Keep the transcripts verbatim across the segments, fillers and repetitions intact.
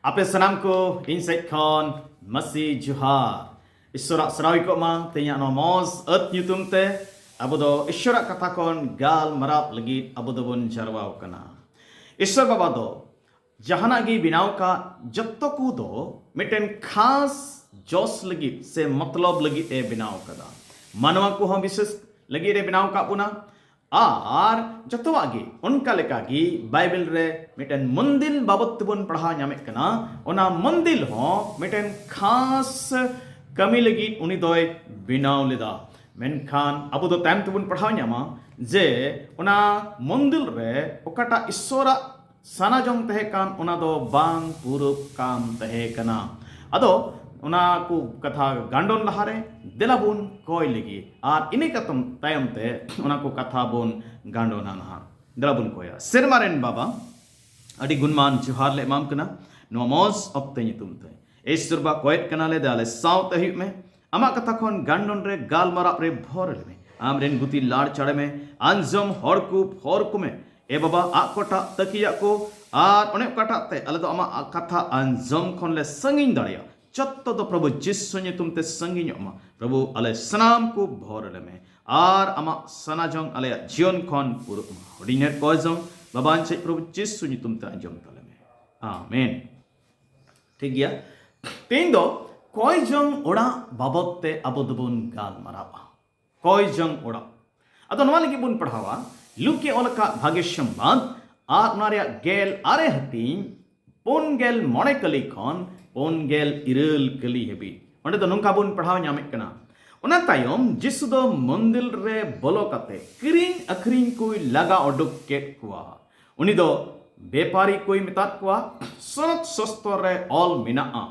ᱟᱯᱮ ᱥᱟᱱᱟᱢ ᱠᱚ ᱤᱧ ᱥᱮᱫ ᱠᱷᱚᱱ ᱢᱟᱹᱥᱤ ᱡᱚᱦᱟᱨ᱾ ᱤᱥᱚᱨᱟᱜ ᱥᱟᱨᱦᱟᱣ ᱠᱚᱜ ᱢᱟ᱾ ᱛᱮᱦᱮᱧᱟᱜ ᱱᱚᱣᱟ ᱢᱚᱡᱽ ᱟᱹᱛ ᱧᱩᱛᱩᱢ ᱛᱮ ᱟᱵᱚ ᱫᱚ ᱤᱥᱚᱨᱟᱜ ᱠᱟᱛᱷᱟ ᱠᱷᱚᱱ ᱜᱟᱞᱢᱟᱨᱟᱣ ᱞᱟᱹᱜᱤᱫ ᱟᱵᱚ ᱫᱚᱵᱚᱱ ᱡᱟᱨᱣᱟ ᱟᱠᱟᱱᱟ᱾ ᱤᱥᱚᱨ ᱵᱟᱵᱟ ᱫᱚ ᱡᱟᱦᱟᱱᱟᱜ ᱜᱮ ᱵᱮᱱᱟᱣ ᱠᱟᱜ ᱡᱚᱛᱚ ᱠᱚ ᱫᱚ ᱢᱤᱫᱴᱮᱱ ᱠᱷᱟᱥ ᱡᱚᱥ ᱞᱟᱹᱜᱤᱫ ᱥᱮ ᱢᱚᱛᱞᱚᱵ ᱞᱟᱹᱜᱤᱫ ᱮ ᱵᱮᱱᱟᱣ ᱠᱟᱫᱟ᱾ ᱢᱟᱱᱣᱟ ᱠᱚᱦᱚᱸ ᱵᱤᱥᱮᱥ ᱞᱟᱹᱜᱤᱫ ᱮ ᱵᱮᱱᱟᱣ ᱠᱟᱜ ᱵᱚᱱᱟ᱾ ᱟᱨ ᱡᱚᱛᱚᱣᱟᱜ ᱜᱮ ᱚᱱᱠᱟ ᱞᱮᱠᱟ ᱜᱮ ᱵᱟᱭᱵᱮᱞ ᱨᱮ ᱢᱤᱫᱴᱮᱱ ᱢᱚᱱᱫᱤᱞ ᱵᱟᱵᱚᱫ ᱛᱮᱵᱚᱱ ᱯᱟᱲᱦᱟᱣ ᱧᱟᱢᱮᱫ ᱠᱟᱱᱟ᱾ ᱚᱱᱟ ᱢᱚᱱᱫᱤᱞ ᱦᱚᱸ ᱢᱤᱫᱴᱮᱱ ᱠᱷᱟᱥ ᱠᱟᱹᱢᱤ ᱞᱟᱹᱜᱤᱫ ᱩᱱᱤ ᱫᱚᱭ ᱵᱮᱱᱟᱣ ᱞᱮᱫᱟ᱾ ᱢᱮᱱᱠᱷᱟᱱ ᱟᱵᱚ ᱫᱚ ᱛᱟᱭᱚᱢ ᱛᱮᱵᱚᱱ ᱯᱟᱲᱦᱟᱣ ᱧᱟᱢᱟ ᱡᱮ ᱚᱱᱟ ᱢᱚᱱᱫᱤᱞ ᱨᱮ ᱚᱠᱟᱴᱟᱜ ᱤᱥᱚᱨᱟᱜ ᱥᱟᱱᱟ ᱡᱚᱝ ᱛᱟᱦᱮᱸ ᱠᱟᱱ, ᱚᱱᱟ ᱫᱚ ᱵᱟᱝ ᱯᱩᱨᱟᱹᱜ ᱠᱟᱱ ᱛᱟᱦᱮᱸ ᱠᱟᱱᱟ᱾ ᱟᱫᱚ ᱚᱱᱟ ᱠᱚ ᱠᱟᱛᱷᱟ ᱜᱟᱱᱰᱚᱱ ᱞᱟᱦᱟᱨᱮ ᱫᱮᱞᱟ ᱵᱚᱱ ᱠᱚᱭ ᱞᱟᱹᱜᱤᱫ, ᱟᱨ ᱤᱱᱟᱹ ᱠᱟᱛᱚᱢ ᱛᱟᱭᱚᱢ ᱛᱮ ᱚᱱᱟ ᱠᱚ ᱠᱟᱛᱷᱟ ᱵᱚᱱ ᱜᱟᱱᱰᱚᱱᱟ ᱱᱟᱦᱟᱜ᱾ ᱫᱮᱞᱟ ᱵᱚᱱ ᱠᱚᱭᱟ᱾ ᱥᱮᱨᱢᱟ ᱨᱮᱱ ᱵᱟᱵᱟ, ᱟᱹᱰᱤ ᱜᱩᱱᱢᱟᱱ ᱡᱚᱦᱟᱨ ᱞᱮ ᱮᱢᱟᱢ ᱠᱟᱱᱟ᱾ ᱱᱚᱣᱟ ᱢᱚᱡᱽ ᱚᱠᱛᱮ ᱧᱩᱛᱩᱢ ᱛᱮ ᱤᱥᱚᱨ ᱵᱟ ᱠᱚᱭᱮᱫ ᱠᱟᱱᱟᱞᱮ, ᱫᱮ ᱟᱞᱮ ᱥᱟᱶᱛᱮ ᱦᱩᱭᱩᱜ ᱢᱮ᱾ ᱟᱢᱟᱜ ᱠᱟᱛᱷᱟ ᱠᱷᱚᱱ ᱜᱟᱱᱰᱚᱱ ᱨᱮ ᱜᱟᱞᱢᱟᱨᱟᱣ ᱨᱮ ᱵᱷᱚᱨ ᱞᱮᱢᱮ᱾ ᱟᱢ ᱨᱮᱱ ᱜᱩᱛᱤ ᱞᱟᱲ ᱪᱟᱲᱮ ᱢᱮ᱾ ᱟᱸᱡᱚᱢ ᱦᱚᱲ ᱠᱚ ᱵᱷᱚᱨ ᱠᱚᱢᱮ᱾ ᱮ ᱵᱟᱵᱟ, ᱟᱜ ᱠᱚᱴᱟᱜ ᱛᱟᱹᱠᱤᱭᱟᱜ ᱠᱚ, ᱟᱨ ᱚᱱᱮ ᱚᱠᱟᱴᱟᱜ ᱛᱮ ᱟᱞᱮ ᱫᱚ ᱟᱢᱟᱜ ᱠᱟᱛᱷᱟ ᱟᱸᱡᱚᱢ ᱠᱷᱚᱱ ᱞᱮ ᱥᱟᱺᱜᱤᱧ ᱫᱟᱲᱮᱭᱟᱜ, ᱡᱚᱛᱚ ᱫᱚ ᱯᱨᱚᱵᱷᱩ ᱡᱤᱥᱩ ᱧᱩᱛᱩᱢ ᱛᱮ ᱥᱟᱺᱜᱤᱧᱚᱜ ᱢᱟ᱾ ᱯᱨᱚᱵᱷᱩ, ᱟᱞᱮ ᱥᱟᱱᱟᱢ ᱠᱚ ᱵᱷᱚᱨ ᱞᱮᱢᱮ, ᱟᱨ ᱟᱢᱟᱜ ᱥᱟᱱᱟ ᱡᱚᱝ ᱟᱞᱮᱭᱟᱜ ᱡᱤᱭᱚᱱ ᱠᱷᱚᱱ ᱯᱩᱨᱟᱹᱜ ᱢᱟ᱾ ᱦᱩᱰᱤᱧ ᱦᱮᱨ ᱠᱚᱭ ᱡᱚᱝ ᱵᱟᱵᱟᱧ ᱪᱮᱫ ᱯᱨᱚᱵᱷᱩ ᱡᱤᱥᱩ ᱧᱩᱛᱩᱢ ᱛᱮ ᱟᱸᱡᱚᱢ ᱛᱟᱞᱮ ᱢᱮ᱾ ᱟᱢᱮᱱ᱾ ᱴᱷᱤᱠ ᱜᱮᱭᱟ, ᱛᱮᱦᱮᱧ ᱫᱚ ᱠᱚᱭ ᱡᱚᱝ ᱚᱲᱟᱜ ᱵᱟᱵᱚᱫ ᱛᱮ ᱟᱵᱚ ᱫᱚᱵᱚᱱ ᱜᱟᱞᱢᱟᱨᱟᱣᱟ᱾ ᱠᱚᱭ ᱡᱚᱝ ᱚᱲᱟᱜ᱾ ᱟᱫᱚ ᱱᱚᱣᱟ ᱞᱟᱹᱜᱤᱫ ᱵᱚᱱ ᱯᱟᱲᱦᱟᱣᱟ, ᱞᱩᱠᱮ ᱚᱞ ᱟᱠᱟᱫ ᱵᱷᱟᱜᱮ ᱥᱚᱢᱵᱟᱫ ᱟᱨ ᱚᱱᱟ ᱨᱮᱭᱟᱜ ᱜᱮᱞ ᱟᱨᱮ ᱦᱟᱹᱴᱤᱧ, ᱯᱩᱱ ᱜᱮᱞ ᱢᱚᱬᱮ ᱠᱟᱹᱞᱤ ᱠᱷᱚᱱ ᱯᱩᱱ ᱜᱮᱞ ᱤᱨᱟᱹᱞ ᱠᱟᱹᱞᱤ ᱦᱟᱹᱵᱤᱡ᱾ ᱚᱸᱰᱮ ᱫᱚ ᱱᱚᱝᱠᱟ ᱵᱚᱱ ᱯᱟᱲᱦᱟᱣ ᱧᱟᱢᱮᱫ ᱠᱟᱱᱟ, ᱚᱱᱟ ᱛᱟᱭᱚᱢ ᱡᱤᱥᱩ ᱫᱚ ᱢᱚᱱᱫᱤᱨ ᱨᱮ ᱵᱚᱞᱚ ᱠᱟᱛᱮ ᱠᱤᱨᱤᱧ ᱟᱹᱠᱷᱨᱤᱧ ᱠᱚᱭ ᱞᱟᱜᱟ ᱩᱰᱩᱠ ᱠᱮᱫ ᱠᱚᱣᱟ᱾ ᱩᱱᱤ ᱫᱚ ᱵᱮᱯᱟᱨᱤ ᱠᱚᱭ ᱢᱮᱛᱟᱫ ᱠᱚᱣᱟ, "ᱥᱚᱱᱚᱛ ᱥᱚᱥᱛᱚᱨ ᱨᱮ ᱚᱞ ᱢᱮᱱᱟᱜᱼᱟ,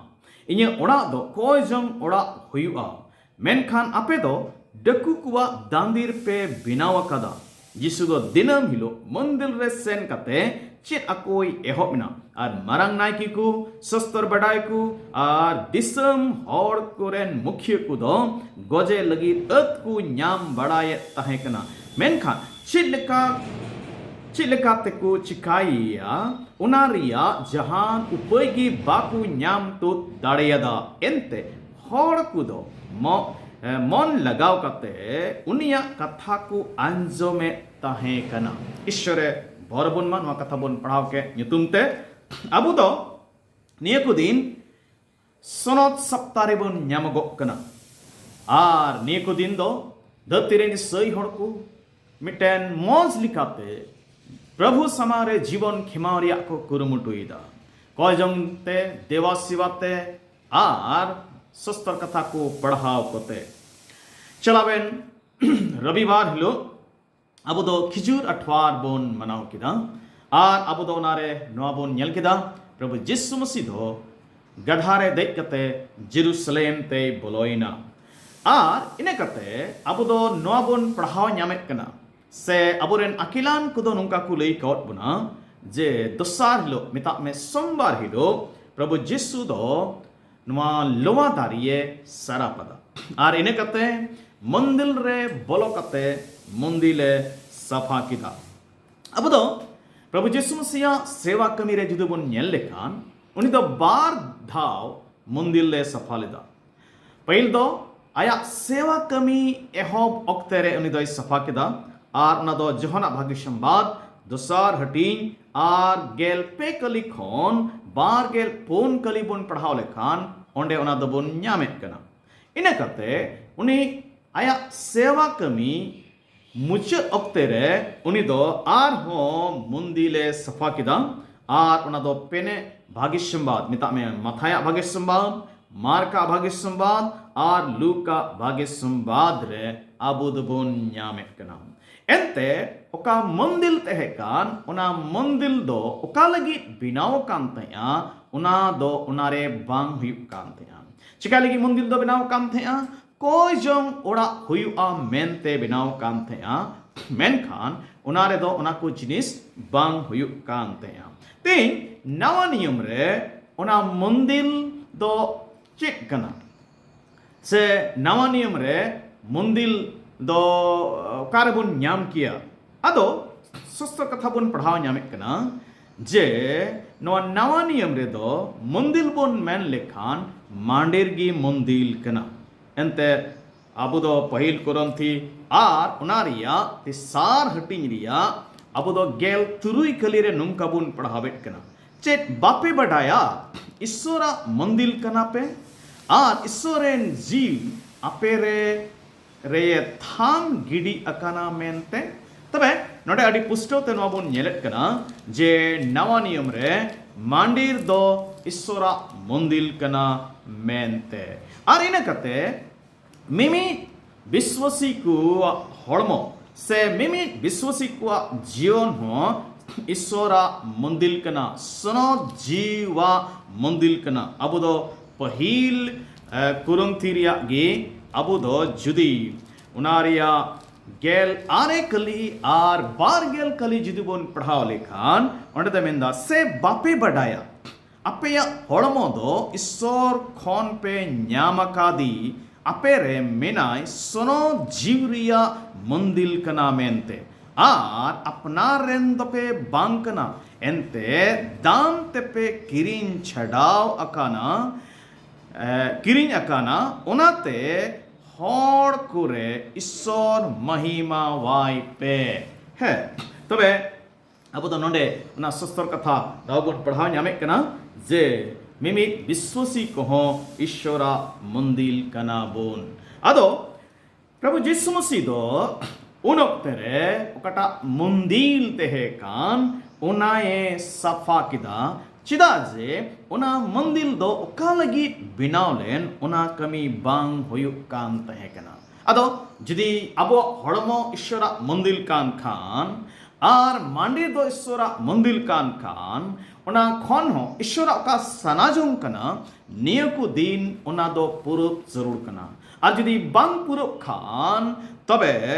'ᱤᱧᱟᱹᱜ ᱚᱲᱟᱜ ᱫᱚ ᱠᱚᱭ ᱡᱚᱝ ᱚᱲᱟᱜ ᱦᱩᱭᱩᱜᱼᱟ,' ᱢᱮᱱᱠᱷᱟᱱ ᱟᱯᱮ ᱫᱚ ᱰᱟᱹᱠᱩ ᱠᱚᱣᱟᱜ ᱫᱟᱸᱫᱤᱨ ᱯᱮ ᱵᱮᱱᱟᱣ ᱟᱠᱟᱫᱟ᱾" ᱡᱤᱥᱩ ᱫᱚ ᱫᱤᱱᱟᱹᱢ ᱦᱤᱞᱳᱜ ᱢᱚᱱᱫᱤᱨ ᱨᱮ ᱥᱮᱱ ᱠᱟᱛᱮ ᱪᱮᱫ ᱟᱠᱚᱭ ᱮᱦᱚᱵ ᱮᱱᱟ, ᱟᱨ ᱢᱟᱨᱟᱝ ᱱᱟᱭᱠᱮ ᱠᱚ, ᱥᱚᱥᱛᱚᱨ ᱵᱟᱰᱟᱭ ᱠᱚ ᱟᱨ ᱫᱤᱥᱚᱢ ᱦᱚᱲ ᱠᱚᱨᱮᱱ ᱢᱩᱠᱷᱤᱭᱟᱹ ᱠᱚᱫᱚ ᱜᱚᱡᱮ ᱞᱟᱹᱜᱤᱫ ᱟᱹᱛ ᱠᱚ ᱧᱟᱢ ᱵᱟᱲᱟᱭᱮᱫ ᱛᱟᱦᱮᱸ ᱠᱟᱱᱟ᱾ ᱢᱮᱱᱠᱷᱟᱱ ᱪᱮᱫ ᱞᱮᱠᱟ ᱪᱮᱫ ᱞᱮᱠᱟ ᱛᱮᱠᱚ ᱪᱤᱠᱟᱹᱭᱮᱭᱟ, ᱚᱱᱟ ᱨᱮᱭᱟᱜ ᱡᱟᱦᱟᱱ ᱩᱯᱟᱹᱭ ᱜᱮ ᱵᱟᱠᱚ ᱧᱟᱢ ᱛᱩᱫ ᱫᱟᱲᱮᱭᱟᱫᱟ᱾ ᱮᱱᱛᱮ ᱦᱚᱲ ᱠᱚᱫᱚ ᱢᱚ-, ᱮ, ᱢᱚᱱ ᱞᱟᱜᱟᱣ ᱠᱟᱛᱮ ᱩᱱᱤᱭᱟᱜ ᱠᱟᱛᱷᱟ ᱠᱚ ᱟᱸᱡᱚᱢᱮᱫ ᱛᱟᱦᱮᱸ ᱠᱟᱱᱟ᱾ ᱤᱥᱥᱚᱨᱮ ᱵᱚᱨ ᱵᱚᱱ ᱢᱟ, ᱱᱚᱣᱟ ᱠᱟᱛᱷᱟ ᱵᱚᱱ ᱯᱟᱲᱦᱟᱣ ᱠᱮᱫ ᱧᱩᱛᱩᱢ ᱛᱮ᱾ ᱟᱵᱚ ᱫᱚ ᱱᱤᱭᱟᱹ ᱠᱚ ᱫᱤᱱ ᱥᱚᱱᱚᱛ ᱥᱟᱯᱛᱟ ᱨᱮᱵᱚᱱ ᱧᱟᱢᱚᱜᱚᱜ ᱠᱟᱱᱟ᱾ ᱟᱨ ᱱᱤᱭᱟᱹ ᱠᱚ ᱫᱤᱱ ᱫᱚ ᱫᱷᱟᱹᱨᱛᱤ ᱨᱮᱱ ᱤᱥᱟᱹᱭ ᱦᱚᱲ ᱠᱚ ᱢᱤᱫᱴᱮᱱ ᱢᱚᱡᱽ ᱞᱮᱠᱟᱛᱮ ᱯᱨᱚᱵᱷᱩ ᱥᱟᱢᱟᱝ ᱨᱮ ᱡᱤᱵᱚᱱ ᱠᱷᱮᱢᱟᱣ ᱨᱮᱭᱟᱜ ᱠᱚ ᱠᱩᱨᱩᱢᱩᱴᱩᱭᱮᱫᱟ᱾ ᱠᱚᱭ ᱡᱚᱝ ᱛᱮ, ᱫᱮᱵᱟ ᱥᱮᱵᱟ ᱛᱮ ᱟᱨ ᱥᱚᱥᱛᱚᱨ ᱠᱟᱛᱷᱟ ᱠᱚ ᱯᱟᱲᱦᱟᱣ ᱠᱚᱛᱮ᱾ ᱪᱟᱞᱟᱣᱮᱱ ᱨᱚᱵᱤᱵᱟᱨ ᱦᱤᱞᱳᱜ ᱟᱵᱚ ᱫᱚ ᱠᱷᱤᱡᱩᱨ ᱟᱴᱷᱣᱟᱨ ᱵᱚᱱ ᱢᱟᱱᱟᱣ ᱠᱮᱫᱟ᱾ ᱟᱨ ᱟᱵᱚ ᱫᱚ ᱚᱱᱟᱨᱮ ᱱᱚᱣᱟ ᱵᱚᱱ ᱧᱮᱞ ᱠᱮᱫᱟ, ᱯᱨᱚᱵᱷᱩ ᱡᱤᱥᱩ ᱢᱟᱹᱥᱤ ᱫᱚ ᱜᱟᱫᱷᱟ ᱨᱮ ᱫᱮᱡ ᱠᱟᱛᱮ ᱡᱮᱨᱩᱥᱟᱞᱮᱢ ᱛᱮᱭ ᱵᱚᱞᱚᱭᱮᱱᱟ᱾ ᱟᱨ ᱤᱱᱟᱹ ᱠᱟᱛᱮ ᱟᱵᱚ ᱫᱚ ᱱᱚᱣᱟ ᱵᱚᱱ ᱯᱟᱲᱦᱟᱣ ᱧᱟᱢᱮᱫ ᱠᱟᱱᱟ, ᱥᱮ ᱟᱵᱚᱨᱮᱱ ᱟᱹᱠᱤᱞᱟᱱ ᱠᱚᱫᱚ ᱱᱚᱝᱠᱟ ᱠᱚ ᱞᱟᱹᱭ ᱠᱟᱣᱟᱫ ᱵᱚᱱᱟ ᱡᱮ ᱫᱚᱥᱟᱨ ᱦᱤᱞᱳᱜ, ᱢᱮᱛᱟᱜ ᱢᱮ ᱥᱳᱢᱵᱟᱨ ᱦᱤᱞᱳᱜ, ᱯᱨᱚᱵᱷᱩ ᱡᱤᱥᱩ ᱫᱚ ᱱᱚᱣᱟ ᱞᱚᱣᱟ ᱫᱟᱨᱮᱭᱮ ᱥᱟᱨᱟᱯ ᱟᱫᱟ᱾ ᱟᱨ ᱤᱱᱟᱹ ᱠᱟᱛᱮ ᱢᱚᱱᱫᱤᱞ ᱨᱮ ᱵᱚᱞᱚ ᱠᱟᱛᱮ ᱢᱚᱱᱫᱤᱞᱮ ᱥᱟᱯᱷᱟ ᱠᱮᱫᱟ᱾ ᱟᱵᱚ ᱫᱚ ᱯᱨᱚᱵᱷᱩ ᱡᱤᱥᱩ ᱢᱟᱹᱥᱤᱭᱟᱜ ᱥᱮᱣᱟ ᱠᱟᱹᱢᱤ ᱨᱮ ᱡᱩᱫᱤ ᱵᱚᱱ ᱧᱮᱞ ᱞᱮᱠᱷᱟᱱ, ᱩᱱᱤ ᱫᱚ ᱵᱟᱨ ᱫᱷᱟᱣ ᱢᱚᱱᱫᱤᱞ ᱞᱮ ᱥᱟᱯᱷᱟ ᱞᱮᱫᱟ᱾ ᱯᱟᱹᱦᱤᱞ ᱫᱚ ᱟᱭᱟᱜ ᱥᱮᱣᱟ ᱠᱟᱹᱢᱤ ᱮᱦᱚᱵ ᱚᱠᱛᱮ ᱨᱮ ᱩᱱᱤ ᱫᱚᱭ ᱥᱟᱯᱷᱟ ᱠᱮᱫᱟ, ᱟᱨ ᱚᱱᱟ ᱫᱚ ᱡᱚᱦᱚᱱᱟᱜ ᱵᱷᱟᱹᱜᱤ ᱥᱚᱢᱵᱟᱫ ᱫᱚᱥᱟᱨ ᱦᱟᱹᱴᱤᱧ ᱟᱨ ᱜᱮᱞ ᱯᱮ ᱠᱟᱹᱞᱤ ᱠᱷᱚᱱ ᱵᱟᱨ ᱜᱮᱞ ᱯᱩᱱ ᱠᱟᱹᱞᱤ ᱵᱚᱱ ᱯᱟᱲᱦᱟᱣ ᱞᱮᱠᱷᱟᱱ, ᱚᱸᱰᱮ ᱚᱱᱟ ᱫᱚᱵᱚᱱ ᱧᱟᱢᱮᱫ ᱠᱟᱱᱟ᱾ ᱤᱱᱟᱹ ᱠᱟᱛᱮ ᱩᱱᱤ ᱟᱭᱟᱜ ᱥᱮᱣᱟ ᱠᱟᱹᱢᱤ ᱢᱩᱪᱟᱹᱫ ᱚᱠᱛᱮ ᱨᱮ ᱩᱱᱤ ᱫᱚ ᱟᱨᱦᱚᱸ ᱢᱚᱱᱫᱤᱞᱮ ᱥᱟᱯᱷᱟ ᱠᱮᱫᱟ, ᱟᱨ ᱚᱱᱟ ᱫᱚ ᱯᱮᱱᱮ ᱵᱷᱟᱹᱜᱤ ᱥᱚᱢᱵᱟᱫ, ᱢᱮᱛᱟᱜ ᱢᱮ ᱢᱟᱛᱷᱟᱭᱟᱜ ᱵᱷᱟᱹᱜᱤ ᱥᱚᱢᱵᱟᱫ, ᱢᱟᱨᱠᱟ ᱵᱷᱟᱹᱜᱤ ᱥᱚᱢᱵᱟᱫ ᱟᱨ ᱞᱩᱠᱟ ᱵᱷᱟᱹᱜᱤ ᱥᱚᱢᱵᱟᱫ ᱨᱮ ᱟᱵᱚ ᱫᱚᱵᱚᱱ ᱧᱟᱢᱮᱫ ᱠᱟᱱᱟ᱾ ᱮᱱᱛᱮ ᱚᱠᱟ ᱢᱚᱱᱫᱤᱞ ᱛᱟᱦᱮᱸ ᱠᱟᱱ, ᱚᱱᱟ ᱢᱚᱱᱫᱤᱞ ᱫᱚ ᱚᱠᱟ ᱞᱟᱹᱜᱤᱫ ᱵᱮᱱᱟᱣ ᱟᱠᱟᱱ ᱛᱟᱦᱮᱸᱜᱼᱟ? ᱚᱱᱟ ᱫᱚ ᱚᱱᱟᱨᱮ ᱵᱟᱝ ᱦᱩᱭᱩᱜ ᱠᱟᱱ ᱛᱟᱦᱮᱸᱜᱼᱟ᱾ ᱪᱮᱠᱟ ᱞᱟᱹᱜᱤᱫ ᱢᱚᱱᱫᱤᱞ ᱫᱚ ᱵᱮᱱᱟᱣ ᱟᱠᱟᱱ ᱛᱟᱦᱮᱸᱜᱼᱟ? ᱠᱚᱭ ᱡᱚᱝ ᱚᱲᱟᱜ ᱦᱩᱭᱩᱜᱼᱟ ᱢᱮᱱᱛᱮ ᱵᱮᱱᱟᱣ ᱟᱠᱟᱱ ᱛᱟᱦᱮᱸᱜᱼᱟ, ᱢᱮᱱᱠᱷᱟᱱ ᱚᱱᱟ ᱨᱮᱫᱚ ᱚᱱᱟ ᱠᱚ ᱡᱤᱱᱤᱥ ᱵᱟᱝ ᱦᱩᱭᱩᱜ ᱠᱟᱱ ᱛᱟᱦᱮᱸᱜᱼᱟ᱾ ᱛᱮᱦᱮᱧ ᱱᱟᱣᱟ ᱱᱤᱭᱚᱢ ᱨᱮ ᱚᱱᱟ ᱢᱚᱱᱫᱤᱞ ᱫᱚ ᱪᱮᱫ ᱠᱟᱱᱟ? ᱥᱮ ᱱᱟᱣᱟ ᱱᱤᱭᱚᱢ ᱨᱮ ᱢᱚᱱᱫᱤᱞ ᱫᱚ ᱚᱠᱟ ᱨᱮᱵᱚᱱ ᱧᱟᱢ ᱠᱮᱭᱟ? ᱟᱫᱚ ᱥᱚᱥᱛᱨᱚ ᱠᱟᱛᱷᱟ ᱵᱚᱱ ᱯᱟᱲᱦᱟᱣ ᱧᱟᱢᱮᱫ ᱠᱟᱱᱟ ᱡᱮ ᱱᱚᱣᱟ ᱱᱟᱣᱟ ᱱᱤᱭᱚᱢ ᱨᱮᱫᱚ ᱢᱚᱱᱫᱤᱞ ᱵᱚᱱ ᱢᱮᱱ ᱞᱮᱠᱷᱟᱱ ᱢᱟᱱᱰᱤᱨ ᱜᱮ ᱢᱚᱱᱫᱤᱞ ᱠᱟᱱᱟ᱾ ᱮᱱᱛᱮ ᱟᱵᱚ ᱫᱚ ᱯᱟᱹᱦᱤᱞ ᱠᱚᱨᱚᱱᱛᱷᱤ ᱟᱨ ᱚᱱᱟ ᱨᱮᱭᱟᱜ ᱛᱮᱥᱟᱨ ᱦᱟᱹᱴᱤᱧ ᱨᱮᱭᱟᱜ ᱟᱵᱚ ᱫᱚ ᱜᱮᱞ ᱛᱩᱨᱩᱭ ᱠᱟᱹᱞᱤ ᱨᱮ ᱱᱚᱝᱠᱟ ᱵᱚᱱ ᱯᱟᱲᱦᱟᱣᱮᱫ ᱠᱟᱱᱟ, ᱪᱮᱫ ᱵᱟᱯᱮ ᱵᱟᱰᱟᱭᱟ ᱤᱥᱥᱚᱨᱟᱜ ᱢᱚᱱᱫᱤᱞ ᱠᱟᱱᱟ ᱯᱮ ᱟᱨ ᱤᱥᱥᱚᱨ ᱨᱮᱱ ᱡᱤᱣᱤ ᱟᱯᱮ ᱨᱮ ᱨᱮᱭᱮ ᱛᱷᱟᱢ ᱜᱤᱰᱤ ᱟᱠᱟᱱᱟ ᱢᱮᱱᱛᱮ? ᱛᱚᱵᱮ ᱱᱚᱰᱮ ᱟᱹᱰᱤ ᱯᱩᱥᱴᱟᱹᱣ ᱛᱮ ᱱᱚᱣᱟ ᱵᱚᱱ ᱧᱮᱞᱮᱫ ᱠᱟᱱᱟ ᱡᱮ ᱱᱟᱣᱟ ᱱᱤᱭᱚᱢ ᱨᱮ ᱢᱟᱱᱰᱤᱨ ᱫᱚ ᱤᱥᱥᱚᱨᱟᱜ ᱢᱚᱱᱫᱤᱞ ᱠᱟᱱᱟ ᱢᱮᱱᱛᱮ᱾ ᱟᱨ ᱤᱱᱟᱹ ᱠᱟᱛᱮ ᱢᱤᱢᱤᱫ ᱵᱤᱥᱣᱟᱥᱤ ᱠᱚᱣᱟᱜ ᱦᱚᱲᱢᱚ ᱥᱮ ᱢᱤᱢᱤᱫ ᱵᱤᱥᱣᱟᱥᱤ ᱠᱚᱣᱟᱜ ᱡᱤᱭᱚᱱ ᱦᱚᱸ ᱤᱥᱥᱚᱨᱟᱜ ᱢᱚᱱᱫᱤᱞ ᱠᱟᱱᱟ, ᱥᱚᱱᱚᱛ ᱡᱤᱣᱟᱜ ᱢᱚᱱᱫᱤᱞ ᱠᱟᱱᱟ᱾ ᱟᱵᱚ ᱫᱚ ᱯᱟᱹᱦᱤᱞ ᱠᱩᱨᱚᱱᱛᱷᱤ ᱨᱮᱭᱟᱜ ᱜᱮ ᱟᱵᱚ ᱫᱚ ᱡᱩᱫᱤ ᱚᱱᱟ ᱨᱮᱭᱟᱜ ᱜᱮᱞ ᱟᱨᱮ ᱠᱟᱹᱞᱤ ᱟᱨ ᱵᱟᱨ ᱜᱮᱞ ᱠᱟᱹᱞᱤ ᱡᱩᱫᱤ ᱵᱚᱱ ᱯᱟᱲᱦᱟᱣ ᱞᱮᱠᱷᱟᱱ ᱚᱸᱰᱮ ᱫᱚ ᱢᱮᱱᱫᱟ, ᱥᱮ ᱵᱟᱯᱮ ᱵᱟᱰᱟᱭᱟ ᱟᱯᱮᱭᱟᱜ ᱦᱚᱲᱢᱚ ᱫᱚ ᱤᱥᱥᱚᱨ ᱠᱷᱚᱱ ᱯᱮ ᱧᱟᱢ ᱟᱠᱟᱫᱤ, ᱟᱯᱮ ᱨᱮ ᱢᱮᱱᱟᱭ ᱥᱚᱱᱚᱛ ᱡᱤᱣᱤ ᱨᱮᱭᱟᱜ ᱢᱚᱱᱫᱤᱞ ᱠᱟᱱᱟ ᱢᱮᱱᱛᱮ, ᱟᱨ ᱟᱯᱱᱟᱨ ᱨᱮᱱ ᱫᱚᱯᱮ ᱵᱟᱝ ᱠᱟᱱᱟ, ᱮᱱᱛᱮ ᱫᱟᱢ ᱛᱮᱯᱮ ᱠᱤᱨᱤᱧ ᱪᱷᱟᱰᱟᱣ ᱟᱠᱟᱱᱟ, ᱮ, ᱠᱤᱨᱤᱧ ᱟᱠᱟᱱᱟ, ᱚᱱᱟᱛᱮ ᱦᱚᱲ ᱠᱚᱨᱮ ᱤᱥᱥᱚᱨ ᱢᱚᱦᱤᱢᱟᱣᱟᱭ ᱯᱮ᱾ ᱦᱮᱸ, ᱛᱚᱵᱮ ᱟᱵᱚ ᱫᱚ ᱱᱚᱰᱮ ᱚᱱᱟ ᱥᱚᱥᱛᱚᱨ ᱠᱟᱛᱷᱟ ᱫᱚ ᱵᱚᱱ ᱯᱟᱲᱦᱟᱣ ᱧᱟᱢᱮᱫ ᱠᱟᱱᱟ ᱡᱮ ᱢᱤᱢᱤᱫ ᱵᱤᱥᱣᱟᱥᱤ ᱠᱚᱦᱚᱸ ᱤᱥᱥᱚᱨᱟᱜ ᱢᱚᱱᱫᱤᱞ ᱠᱟᱱᱟ ᱵᱚᱱ᱾ ᱟᱫᱚ ᱯᱨᱚᱵᱷᱩ ᱡᱤᱥᱩ ᱢᱟᱹᱥᱤ ᱫᱚ ᱩᱱ ᱚᱠᱛᱮ ᱨᱮ ᱚᱠᱟᱴᱟᱜ ᱢᱚᱱᱫᱤᱞ ᱛᱟᱦᱮᱸ ᱠᱟᱱ ᱚᱱᱟᱭᱮ ᱥᱟᱯᱷᱟ ᱠᱮᱫᱟ, ᱪᱮᱫᱟᱜ ᱡᱮ ᱚᱱᱟ ᱢᱚᱱᱫᱤᱞ ᱫᱚ ᱚᱠᱟ ᱞᱟᱹᱜᱤᱫ ᱵᱮᱱᱟᱣ ᱞᱮᱱ ᱚᱱᱟ ᱠᱟᱹᱢᱤ ᱵᱟᱝ ᱦᱩᱭᱩᱜ ᱠᱟᱱ ᱛᱟᱦᱮᱸ ᱠᱟᱱᱟ᱾ ᱟᱫᱚ ᱡᱩᱫᱤ ᱟᱵᱚᱣᱟᱜ ᱦᱚᱲᱢᱚ ᱤᱥᱥᱚᱨᱟᱜ ᱢᱚᱱᱫᱤᱞ ᱠᱟᱱ ᱠᱷᱟᱱ ᱟᱨ ᱢᱟᱱᱰᱤ ᱫᱚ ᱤᱥᱥᱚᱨᱟᱜ ᱢᱚᱱᱫᱤᱞ ᱠᱟᱱ ᱠᱷᱟᱱ ᱚᱱᱟ ᱠᱷᱚᱱ ᱦᱚᱸ ᱤᱥᱥᱚᱨᱟᱜ ᱚᱠᱟ ᱥᱟᱱᱟ ᱡᱚᱝ ᱠᱟᱱᱟ ᱱᱤᱭᱟᱹ ᱠᱚ ᱫᱤᱱ ᱚᱱᱟ ᱫᱚ ᱯᱩᱨᱟᱹᱣ ᱡᱟᱹᱨᱩᱲ ᱠᱟᱱᱟ᱾ ᱟᱨ ᱡᱩᱫᱤ ᱵᱟᱝ ᱯᱩᱨᱟᱹᱜ ᱠᱷᱟᱱ ᱛᱚᱵᱮ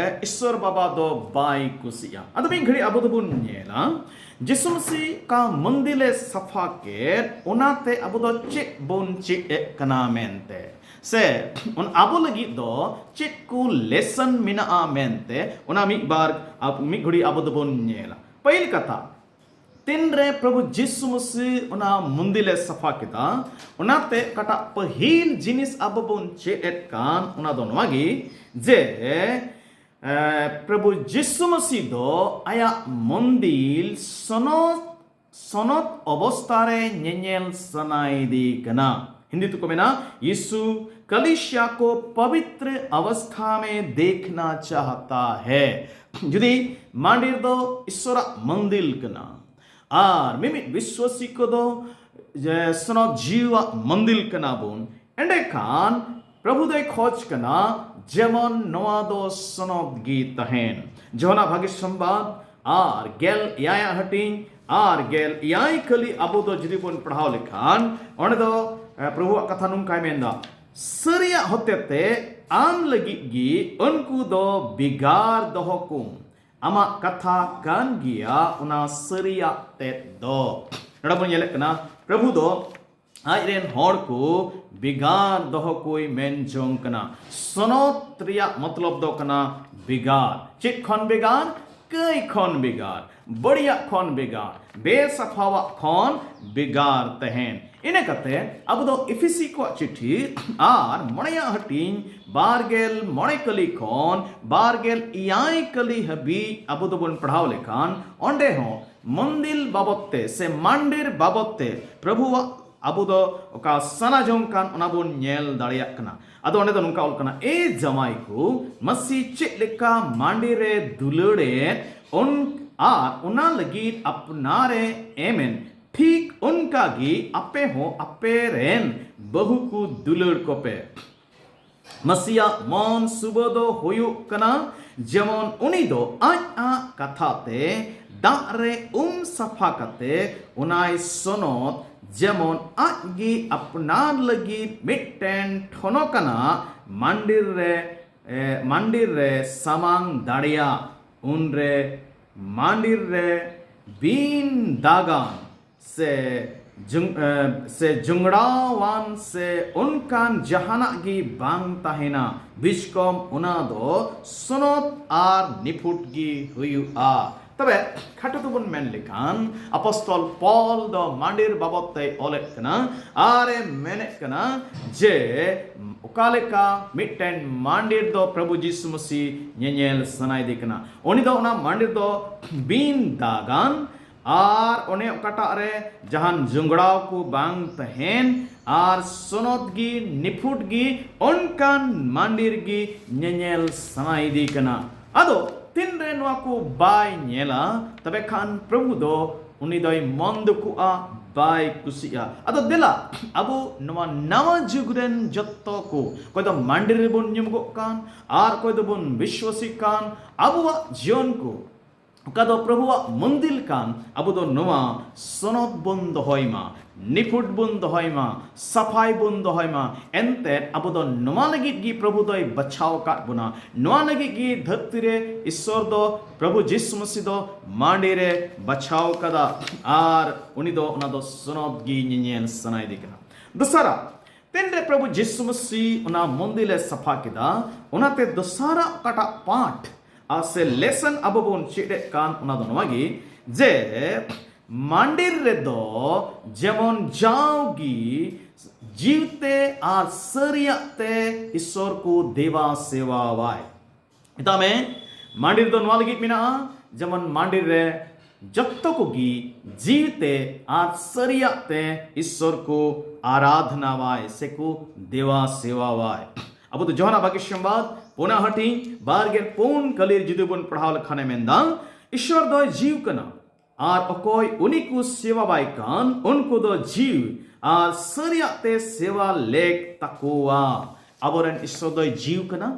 ᱤᱥᱥᱚᱨ ᱵᱟᱵᱟ ᱫᱚ ᱵᱟᱭ ᱠᱩᱥᱤᱜᱼᱟ᱾ ᱟᱫᱚ ᱢᱤᱫ ᱜᱷᱟᱹᱲᱤᱡ ᱟᱵᱚ ᱫᱚᱵᱚᱱ ᱧᱮᱞᱟ ᱡᱤᱥᱩ ᱢᱟᱹᱥᱤ ᱚᱠᱟ ᱢᱚᱱᱫᱤᱞᱮ ᱥᱟᱯᱷᱟ ᱠᱮᱫ ᱚᱱᱟᱛᱮ ᱟᱵᱚ ᱫᱚ ᱪᱮᱫ ᱵᱚᱱ ᱪᱮᱫ ᱮᱫ ᱠᱟᱱᱟ ᱢᱮᱱᱛᱮ᱾ ᱥᱮ ᱚᱱ- ᱟᱵᱚ ᱞᱟᱹᱜᱤᱫ ᱫᱚ ᱪᱮᱫ ᱠᱚ ᱞᱮᱥᱚᱱ ᱢᱮᱱᱟᱜᱼᱟ ᱢᱮᱱᱛᱮ, ᱚᱱᱟ ᱢᱤᱫ ᱵᱟᱨ ᱟᱵ- ᱢᱤᱫ ᱜᱷᱩᱲᱤ ᱟᱵᱚ ᱫᱚᱵᱚᱱ ᱧᱮᱞᱟ᱾ ᱯᱟᱹᱦᱤᱞ ᱠᱟᱛᱷᱟ, ᱛᱤᱱᱨᱮ ᱯᱨᱚᱵᱷᱩ ᱡᱤᱥᱩ ᱢᱟᱹᱥᱤ ᱚᱱᱟ ᱢᱚᱱᱫᱤᱨ ᱮ ᱥᱟᱯᱷᱟ ᱠᱮᱫᱟ, ᱚᱱᱟᱛᱮ ᱚᱠᱟᱴᱟᱜ ᱯᱟᱹᱦᱤᱞ ᱡᱤᱱᱤᱥ ᱟᱵᱚ ᱵᱚᱱ ᱪᱮᱫ ᱮᱫ ᱠᱟᱱ, ᱚᱱᱟ ᱫᱚ ᱱᱚᱣᱟ ᱜᱮ ᱡᱮ, ᱮ, ᱯᱨᱚᱵᱷᱩ ᱡᱤᱥᱩ ᱢᱟᱹᱥᱤ ᱫᱚ ᱟᱭᱟᱜ ᱢᱚᱱᱫᱤᱨ ᱥᱚᱱᱚᱛ ᱥᱚᱱᱚᱛ ᱚᱵᱚᱥᱛᱷᱟ ᱨᱮ ᱧᱮᱧᱮᱞ ᱥᱟᱱᱟᱭᱮᱫᱮ ᱠᱟᱱᱟ᱾ ᱦᱤᱱᱫᱤ ᱛᱮᱠᱚ ᱢᱮᱱᱟ, यीशु कलीसिया को पवित्र अवस्था में देखना चाहता है। ᱡᱩᱫᱤ ᱢᱟᱱᱰᱤᱨ ᱫᱚ ᱤᱥᱚᱨᱟᱜ ᱢᱚᱱᱫᱤᱨ ᱠᱟᱱᱟ ᱟᱨ ᱢᱤᱢᱤᱫ ᱵᱤᱥᱣᱟᱥᱤ ᱠᱚᱫᱚ ᱡᱮ ᱥᱚᱱᱚᱛ ᱡᱤᱣᱟᱜ ᱢᱚᱱᱫᱤᱨ ᱠᱟᱱᱟ ᱵᱚᱱ, ᱮᱸᱰᱮᱠᱷᱟᱱ ᱯᱨᱚᱵᱷᱩ ᱫᱚᱭ ᱠᱷᱚᱡᱽ ᱠᱟᱱᱟ ᱡᱮᱢᱚᱱ ᱱᱚᱣᱟ ᱫᱚ ᱥᱚᱱᱚᱛ ᱜᱮ ᱛᱟᱦᱮᱱ᱾ ᱡᱚᱦᱚᱱᱟ ᱵᱷᱟᱹᱜᱤ ᱥᱚᱢᱵᱟᱫ ᱟᱨ ᱜᱮᱞ ᱮᱭᱟᱭᱟᱜ ᱦᱟᱹᱴᱤᱧ ᱟᱨ ᱜᱮᱞ ᱮᱭᱟᱭ ᱠᱟᱹᱞᱤ ᱟᱵᱚ ᱫᱚ ᱡᱩᱫᱤ ᱵᱚᱱ ᱯᱟᱲᱦᱟᱣ ᱞᱮᱠᱷᱟᱱ, ᱚᱸᱰᱮ ᱫᱚ ᱮ, ᱯᱨᱚᱵᱷᱩᱣᱟᱜ ᱠᱟᱛᱷᱟ ᱱᱚᱝᱠᱟᱭ ᱢᱮᱱᱫᱟ, ᱥᱟᱹᱨᱤᱭᱟᱜ ᱦᱚᱛᱮᱛᱮ ᱟᱢ ᱞᱟᱹᱜᱤᱫ ᱜᱮ ᱩᱱᱠᱩ ᱫᱚ ᱵᱷᱮᱜᱟᱨ ᱫᱚᱦᱚ ᱠᱚᱢ᱾ ᱟᱢᱟᱜ ᱠᱟᱛᱷᱟ ᱠᱟᱱ ᱜᱮᱭᱟ ᱚᱱᱟ ᱥᱟᱹᱨᱤᱭᱟᱜ ᱛᱮᱫ ᱫᱚ᱾ ᱱᱚᱰᱮ ᱵᱚᱱ ᱧᱮᱞᱮᱫ ᱠᱟᱱᱟ, ᱯᱨᱚᱵᱷᱩ ᱫᱚ ᱟᱡ ᱨᱮᱱ ᱦᱚᱲ ᱠᱚ ᱵᱷᱮᱜᱟᱨ ᱫᱚᱦᱚ ᱠᱚᱭ ᱢᱮᱱ ᱡᱚᱝ ᱠᱟᱱᱟ᱾ ᱥᱚᱱᱚᱛ ᱨᱮᱭᱟᱜ ᱢᱚᱛᱞᱚᱵ ᱫᱚ ᱠᱟᱱᱟ ᱵᱷᱮᱜᱟᱨ᱾ ᱪᱮᱫ ᱠᱷᱚᱱ ᱵᱷᱮᱜᱟᱨ? ᱠᱟᱹᱭ ᱠᱷᱚᱱ ᱵᱷᱮᱜᱟᱨ, ᱵᱟᱹᱲᱤᱡᱟᱜ ᱠᱷᱚᱱ ᱵᱷᱮᱜᱟᱨ, ᱵᱮᱥᱟᱯᱷᱟᱣᱟᱜ ᱠᱷᱚᱱ ᱵᱷᱮᱜᱟᱨ ᱛᱟᱦᱮᱱ᱾ ᱤᱱᱟᱹ ᱠᱟᱛᱮ ᱟᱵᱚ ᱫᱚ ᱮᱯᱷᱤᱥᱤ ᱠᱚᱣᱟᱜ ᱪᱤᱴᱷᱤ ᱟᱨ ᱢᱚᱬᱮᱭᱟᱜ ᱦᱟᱹᱴᱤᱧ ᱵᱟᱨ ᱜᱮᱞ ᱢᱚᱬᱮ ᱠᱟᱹᱞᱤ ᱠᱷᱚᱱ ᱵᱟᱨ ᱜᱮᱞ ᱮᱭᱟᱭ ᱠᱟᱹᱞᱤ ᱦᱟᱹᱵᱤᱡ ᱟᱵᱚ ᱫᱚᱵᱚᱱ ᱯᱟᱲᱦᱟᱣ ᱞᱮᱠᱷᱟᱱ, ᱚᱸᱰᱮ ᱦᱚᱸ ᱢᱚᱱᱫᱤᱨ ᱵᱟᱵᱚᱛ ᱛᱮ ᱥᱮ ᱢᱟᱱᱰᱤᱨ ᱵᱟᱵᱚᱛ ᱛᱮ ᱯᱨᱚᱵᱷᱩᱣᱟᱜ ᱟᱵᱚ ᱫᱚ ᱚᱠᱟ ᱥᱟᱱᱟ ᱡᱚᱝ ᱠᱟᱱ, ᱚᱱᱟ ᱵᱚᱱ ᱧᱮᱞ ᱫᱟᱲᱮᱭᱟᱜ ᱠᱟᱱᱟ᱾ ᱟᱫᱚ ᱚᱸᱰᱮ ᱫᱚ ᱱᱚᱝᱠᱟ ᱚᱞ ᱠᱟᱱᱟ, ᱮ ᱡᱟᱶᱟᱭ ᱠᱚ, ᱢᱟᱹᱥᱤ ᱪᱮᱫ ᱞᱮᱠᱟ ᱢᱟᱱᱰᱤ ᱨᱮ ᱫᱩᱞᱟᱹᱲᱮᱫ ᱚᱱ ᱟᱨ ᱚᱱᱟ ᱞᱟᱹᱜᱤᱫ ᱟᱯᱱᱟᱨᱮ ᱮᱢᱮᱱ, ᱴᱷᱤᱠ ᱚᱱᱠᱟ ᱜᱮ ᱟᱯᱮ ᱦᱚᱸ ᱟᱯᱮ ᱨᱮᱱ ᱵᱟᱹᱦᱩ ᱠᱚ ᱫᱩᱞᱟᱹᱲ ᱠᱚᱯᱮ᱾ ᱢᱟᱹᱥᱤᱭᱟᱜ ᱢᱚᱱ ᱥᱩᱵᱟᱹ ᱫᱚ ᱦᱩᱭᱩᱜ ᱠᱟᱱᱟ, ᱡᱮᱢᱚᱱ ᱩᱱᱤ ᱫᱚ ᱟᱡ ᱟᱜ ᱠᱟᱛᱷᱟ ᱛᱮ ᱫᱟᱜ ᱨᱮ ᱩᱢ ᱥᱟᱯᱷᱟ ᱠᱟᱛᱮ ᱚᱱᱟᱭ ᱥᱚᱱᱚᱛ, ᱡᱮᱢᱚᱱ ᱟᱡ ᱜᱮ ᱟᱯᱱᱟᱨ ᱞᱟᱹᱜᱤᱫ ᱢᱤᱫᱴᱮᱱ ᱴᱷᱚᱱᱚᱠ ᱟᱱᱟᱜ ᱢᱟᱱᱰᱤᱨ ᱨᱮ, ᱮ, ᱢᱟᱱᱰᱤᱨ ᱨᱮ ᱥᱟᱢᱟᱝ ᱫᱟᱲᱮᱭᱟᱜ, ᱩᱱᱨᱮ ᱢᱟᱱᱰᱤᱨ ᱨᱮ ᱵᱤᱱ ᱫᱟᱜᱟᱱ ᱥᱮ ᱡᱩᱝ-, ᱮ, ᱥᱮ ᱡᱚᱝᱲᱟᱣᱟᱱ ᱥᱮ ᱚᱱᱠᱟᱱ ᱡᱟᱦᱟᱱᱟᱜ ᱜᱮ ᱵᱟᱝ ᱛᱟᱦᱮᱱᱟ, ᱵᱤᱪᱠᱚᱢ ᱚᱱᱟ ᱫᱚ ᱥᱚᱱᱚᱛ ᱟᱨ ᱱᱤᱯᱷᱩᱴ ᱜᱮ ᱦᱩᱭᱩᱜᱼᱟ᱾ ᱛᱚᱵᱮ ᱠᱷᱟᱴᱚ ᱛᱮᱵᱚᱱ ᱢᱮᱱ ᱞᱮᱠᱷᱟᱱ ᱟᱯᱚᱥᱛᱚᱞ ᱯᱚᱞ ᱫᱚ ᱢᱟᱹᱰᱤᱨ ᱵᱟᱵᱚᱫ ᱛᱮᱭ ᱚᱞᱮᱫ ᱠᱟᱱᱟ ᱟᱨ ᱮ ᱢᱮᱱᱮᱫ ᱠᱟᱱᱟ ᱡᱮ ᱚᱠᱟ ᱞᱮᱠᱟ ᱢᱤᱫᱴᱮᱱ ᱢᱟᱹᱰᱤᱨ ᱫᱚ ᱯᱨᱚᱵᱷᱩ ᱡᱤᱥᱩ ᱢᱟᱹᱥᱤ ᱧᱮᱧᱮᱞ ᱥᱟᱱᱟᱭᱮᱫᱮ ᱠᱟᱱᱟ᱾ ᱩᱱᱤ ᱫᱚ ᱚᱱᱟ ᱢᱟᱹᱰᱤᱨ ᱫᱚ ᱵᱤᱱ ᱫᱟᱜᱟᱱ ᱟᱨ ᱚᱱᱮ ᱚᱠᱟᱴᱟᱜ ᱨᱮ ᱡᱟᱦᱟᱱ ᱡᱚᱝᱜᱲᱟᱣ ᱠᱚ ᱵᱟᱝ ᱛᱟᱦᱮᱱ ᱟᱨ ᱥᱚᱱᱚᱛ ᱜᱮ ᱱᱤᱯᱷᱩᱴ ᱜᱮ ᱚᱱᱠᱟᱱ ᱢᱟᱹᱰᱤᱨ ᱜᱮ ᱧᱮᱧᱮᱞ ᱥᱟᱱᱟᱭᱮᱫᱮ ᱠᱟᱱᱟ᱾ ᱟᱫᱚ ᱛᱤᱱᱨᱮ ᱱᱚᱣᱟ ᱠᱚ ᱵᱟᱭ ᱧᱮᱞᱟ, ᱛᱚᱵᱮ ᱠᱷᱟᱱ ᱯᱨᱚᱵᱷᱩ ᱫᱚ ᱩᱱᱤ ᱫᱚᱭ ᱢᱚᱱ ᱫᱩᱠᱩᱜᱼᱟ, ᱵᱟᱭ ᱠᱩᱥᱤᱜᱼᱟ᱾ ᱟᱫᱚ ᱫᱮᱞᱟ, ᱟᱵᱚ ᱱᱚᱣᱟ ᱱᱟᱣᱟ ᱡᱩᱜᱽ ᱨᱮᱱ ᱡᱚᱛᱚ ᱠᱚ, ᱚᱠᱚᱭ ᱫᱚ ᱢᱟᱹᱰᱤᱨ ᱨᱮᱵᱚᱱ ᱧᱩᱢᱩᱜᱚᱜ ᱠᱟᱱ ᱟᱨ ᱚᱠᱚᱭ ᱫᱚᱵᱚᱱ ᱵᱤᱥᱣᱟᱥᱤᱜ ᱠᱟᱱ, ᱟᱵᱚᱣᱟᱜ ᱡᱤᱭᱚᱱ ᱠᱚ ᱚᱠᱟ ᱫᱚ ᱯᱨᱚᱵᱷᱩᱣᱟᱜ ᱢᱚᱱᱫᱤᱨ ᱠᱟᱱ, ᱟᱵᱚ ᱫᱚ ᱱᱚᱣᱟ ᱥᱚᱱᱚᱛ ᱵᱚᱱ ᱫᱚᱦᱚᱭ ᱢᱟ, ᱱᱤᱯᱷᱩᱴ ᱵᱚᱱ ᱫᱚᱦᱚᱭ ᱢᱟ, ᱥᱟᱯᱷᱟᱭ ᱵᱚᱱ ᱫᱚᱦᱚᱭ ᱢᱟ᱾ ᱮᱱᱛᱮᱫ ᱟᱵᱚ ᱫᱚ ᱱᱚᱣᱟ ᱞᱟᱹᱜᱤᱫ ᱜᱮ ᱯᱨᱚᱵᱷᱩ ᱫᱚᱭ ᱵᱟᱪᱷᱟᱣ ᱟᱠᱟᱫ ᱵᱚᱱᱟ᱾ ᱱᱚᱣᱟ ᱞᱟᱹᱜᱤᱫ ᱜᱮ ᱫᱷᱟᱹᱨᱛᱤ ᱨᱮ ᱤᱥᱥᱚᱨ ᱫᱚ, ᱯᱨᱚᱵᱷᱩ ᱡᱤᱥᱩ ᱢᱟᱹᱥᱤ ᱫᱚ ᱢᱟᱹᱰᱤ ᱨᱮ ᱵᱟᱪᱷᱟᱣ ᱠᱟᱫᱟ ᱟᱨ ᱩᱱᱤ ᱫᱚ ᱚᱱᱟ ᱫᱚ ᱥᱚᱱᱚᱛ ᱜᱮ ᱧᱮᱧᱮᱞ ᱥᱟᱱᱟᱭᱮᱫᱮ ᱠᱟᱱᱟ᱾ ᱫᱚᱥᱟᱨᱟ, ᱛᱤᱱᱨᱮ ᱯᱨᱚᱵᱷᱩ ᱡᱤᱥᱩ ᱢᱟᱹᱥᱤ ᱚᱱᱟ ᱢᱚᱱᱫᱤᱨ ᱮ ᱥᱟᱯᱷᱟ ᱠᱮᱫᱟ, ᱚᱱᱟᱛᱮ ᱫᱚᱥᱟᱨᱟᱜ ᱚᱠᱟᱴᱟᱜ ᱯᱟᱴ ᱟᱨ ᱥᱮ ᱞᱮᱥᱚᱱ ᱟᱵᱚ ᱵᱚᱱ ᱪᱮᱫ ᱮᱫ ᱠᱟᱱ, ᱚᱱᱟ ᱫᱚ ᱱᱚᱣᱟ ᱜᱮ ᱡᱮ ᱢᱟᱹᱰᱤᱨ ᱨᱮᱫᱚ ᱡᱮᱢᱚᱱ ᱡᱟᱣᱜᱮ ᱡᱤᱣᱛᱮ ᱟᱨ ᱥᱟᱹᱨᱤᱭᱟᱜ ᱛᱮ ᱤᱥᱥᱚᱨ ᱠᱚ ᱫᱮᱵᱟ ᱥᱮᱣᱟᱣᱟᱭ᱾ ᱢᱮᱛᱟᱜ ᱢᱮ, ᱢᱟᱹᱰᱤᱨ ᱫᱚ ᱱᱚᱣᱟ ᱞᱟᱹᱜᱤᱫ ᱢᱮᱱᱟᱜᱼᱟ, ᱡᱮᱢᱚᱱ ᱢᱟᱹᱰᱤᱨ ᱨᱮ ᱡᱚᱛᱚ ᱠᱚᱜᱮ ᱡᱤᱣᱤᱛᱮ ᱟᱨ ᱥᱟᱹᱨᱤᱭᱟᱜ ᱛᱮ ᱤᱥᱥᱚᱨ ᱠᱚ ᱟᱨᱟᱫᱷᱱᱟᱣᱟᱭ ᱥᱮ ᱠᱚ ᱫᱮᱣᱟ ᱥᱮᱣᱟᱣᱟᱭ᱾ ᱟᱵᱚ ᱫᱚ ᱡᱚᱦᱟᱱᱟᱜ ᱵᱷᱟᱜᱮ ᱥᱚᱢᱵᱟᱫ ᱯᱩᱱᱟ ᱦᱟᱹᱴᱤᱧ ᱵᱟᱨ ᱜᱮᱞ ᱯᱩᱱ ᱠᱟᱹᱞᱤᱨ ᱡᱩᱫᱤ ᱵᱚᱱ ᱯᱟᱲᱦᱟᱣ ᱞᱮᱠᱷᱟᱱᱮ ᱢᱮᱱᱫᱟ, ᱤᱥᱥᱚᱨ ᱫᱚᱭ ᱡᱤᱣᱤ ᱠᱟᱱᱟ, ᱟᱨ ᱚᱠᱚᱭ ᱩᱱᱤ ᱠᱚ ᱥᱮᱣᱟᱣᱟᱭ ᱠᱟᱱ, ᱩᱱᱠᱩ ᱫᱚ ᱡᱤᱣᱤ ᱟᱨ ᱥᱟᱹᱨᱤᱭᱟᱜ ᱛᱮ ᱥᱮᱣᱟ ᱞᱮᱠ ᱛᱟᱠᱚᱣᱟ᱾ ᱟᱵᱚᱨᱮᱱ ᱤᱥᱥᱚᱨ ᱫᱚᱭ ᱡᱤᱣᱤ ᱠᱟᱱᱟ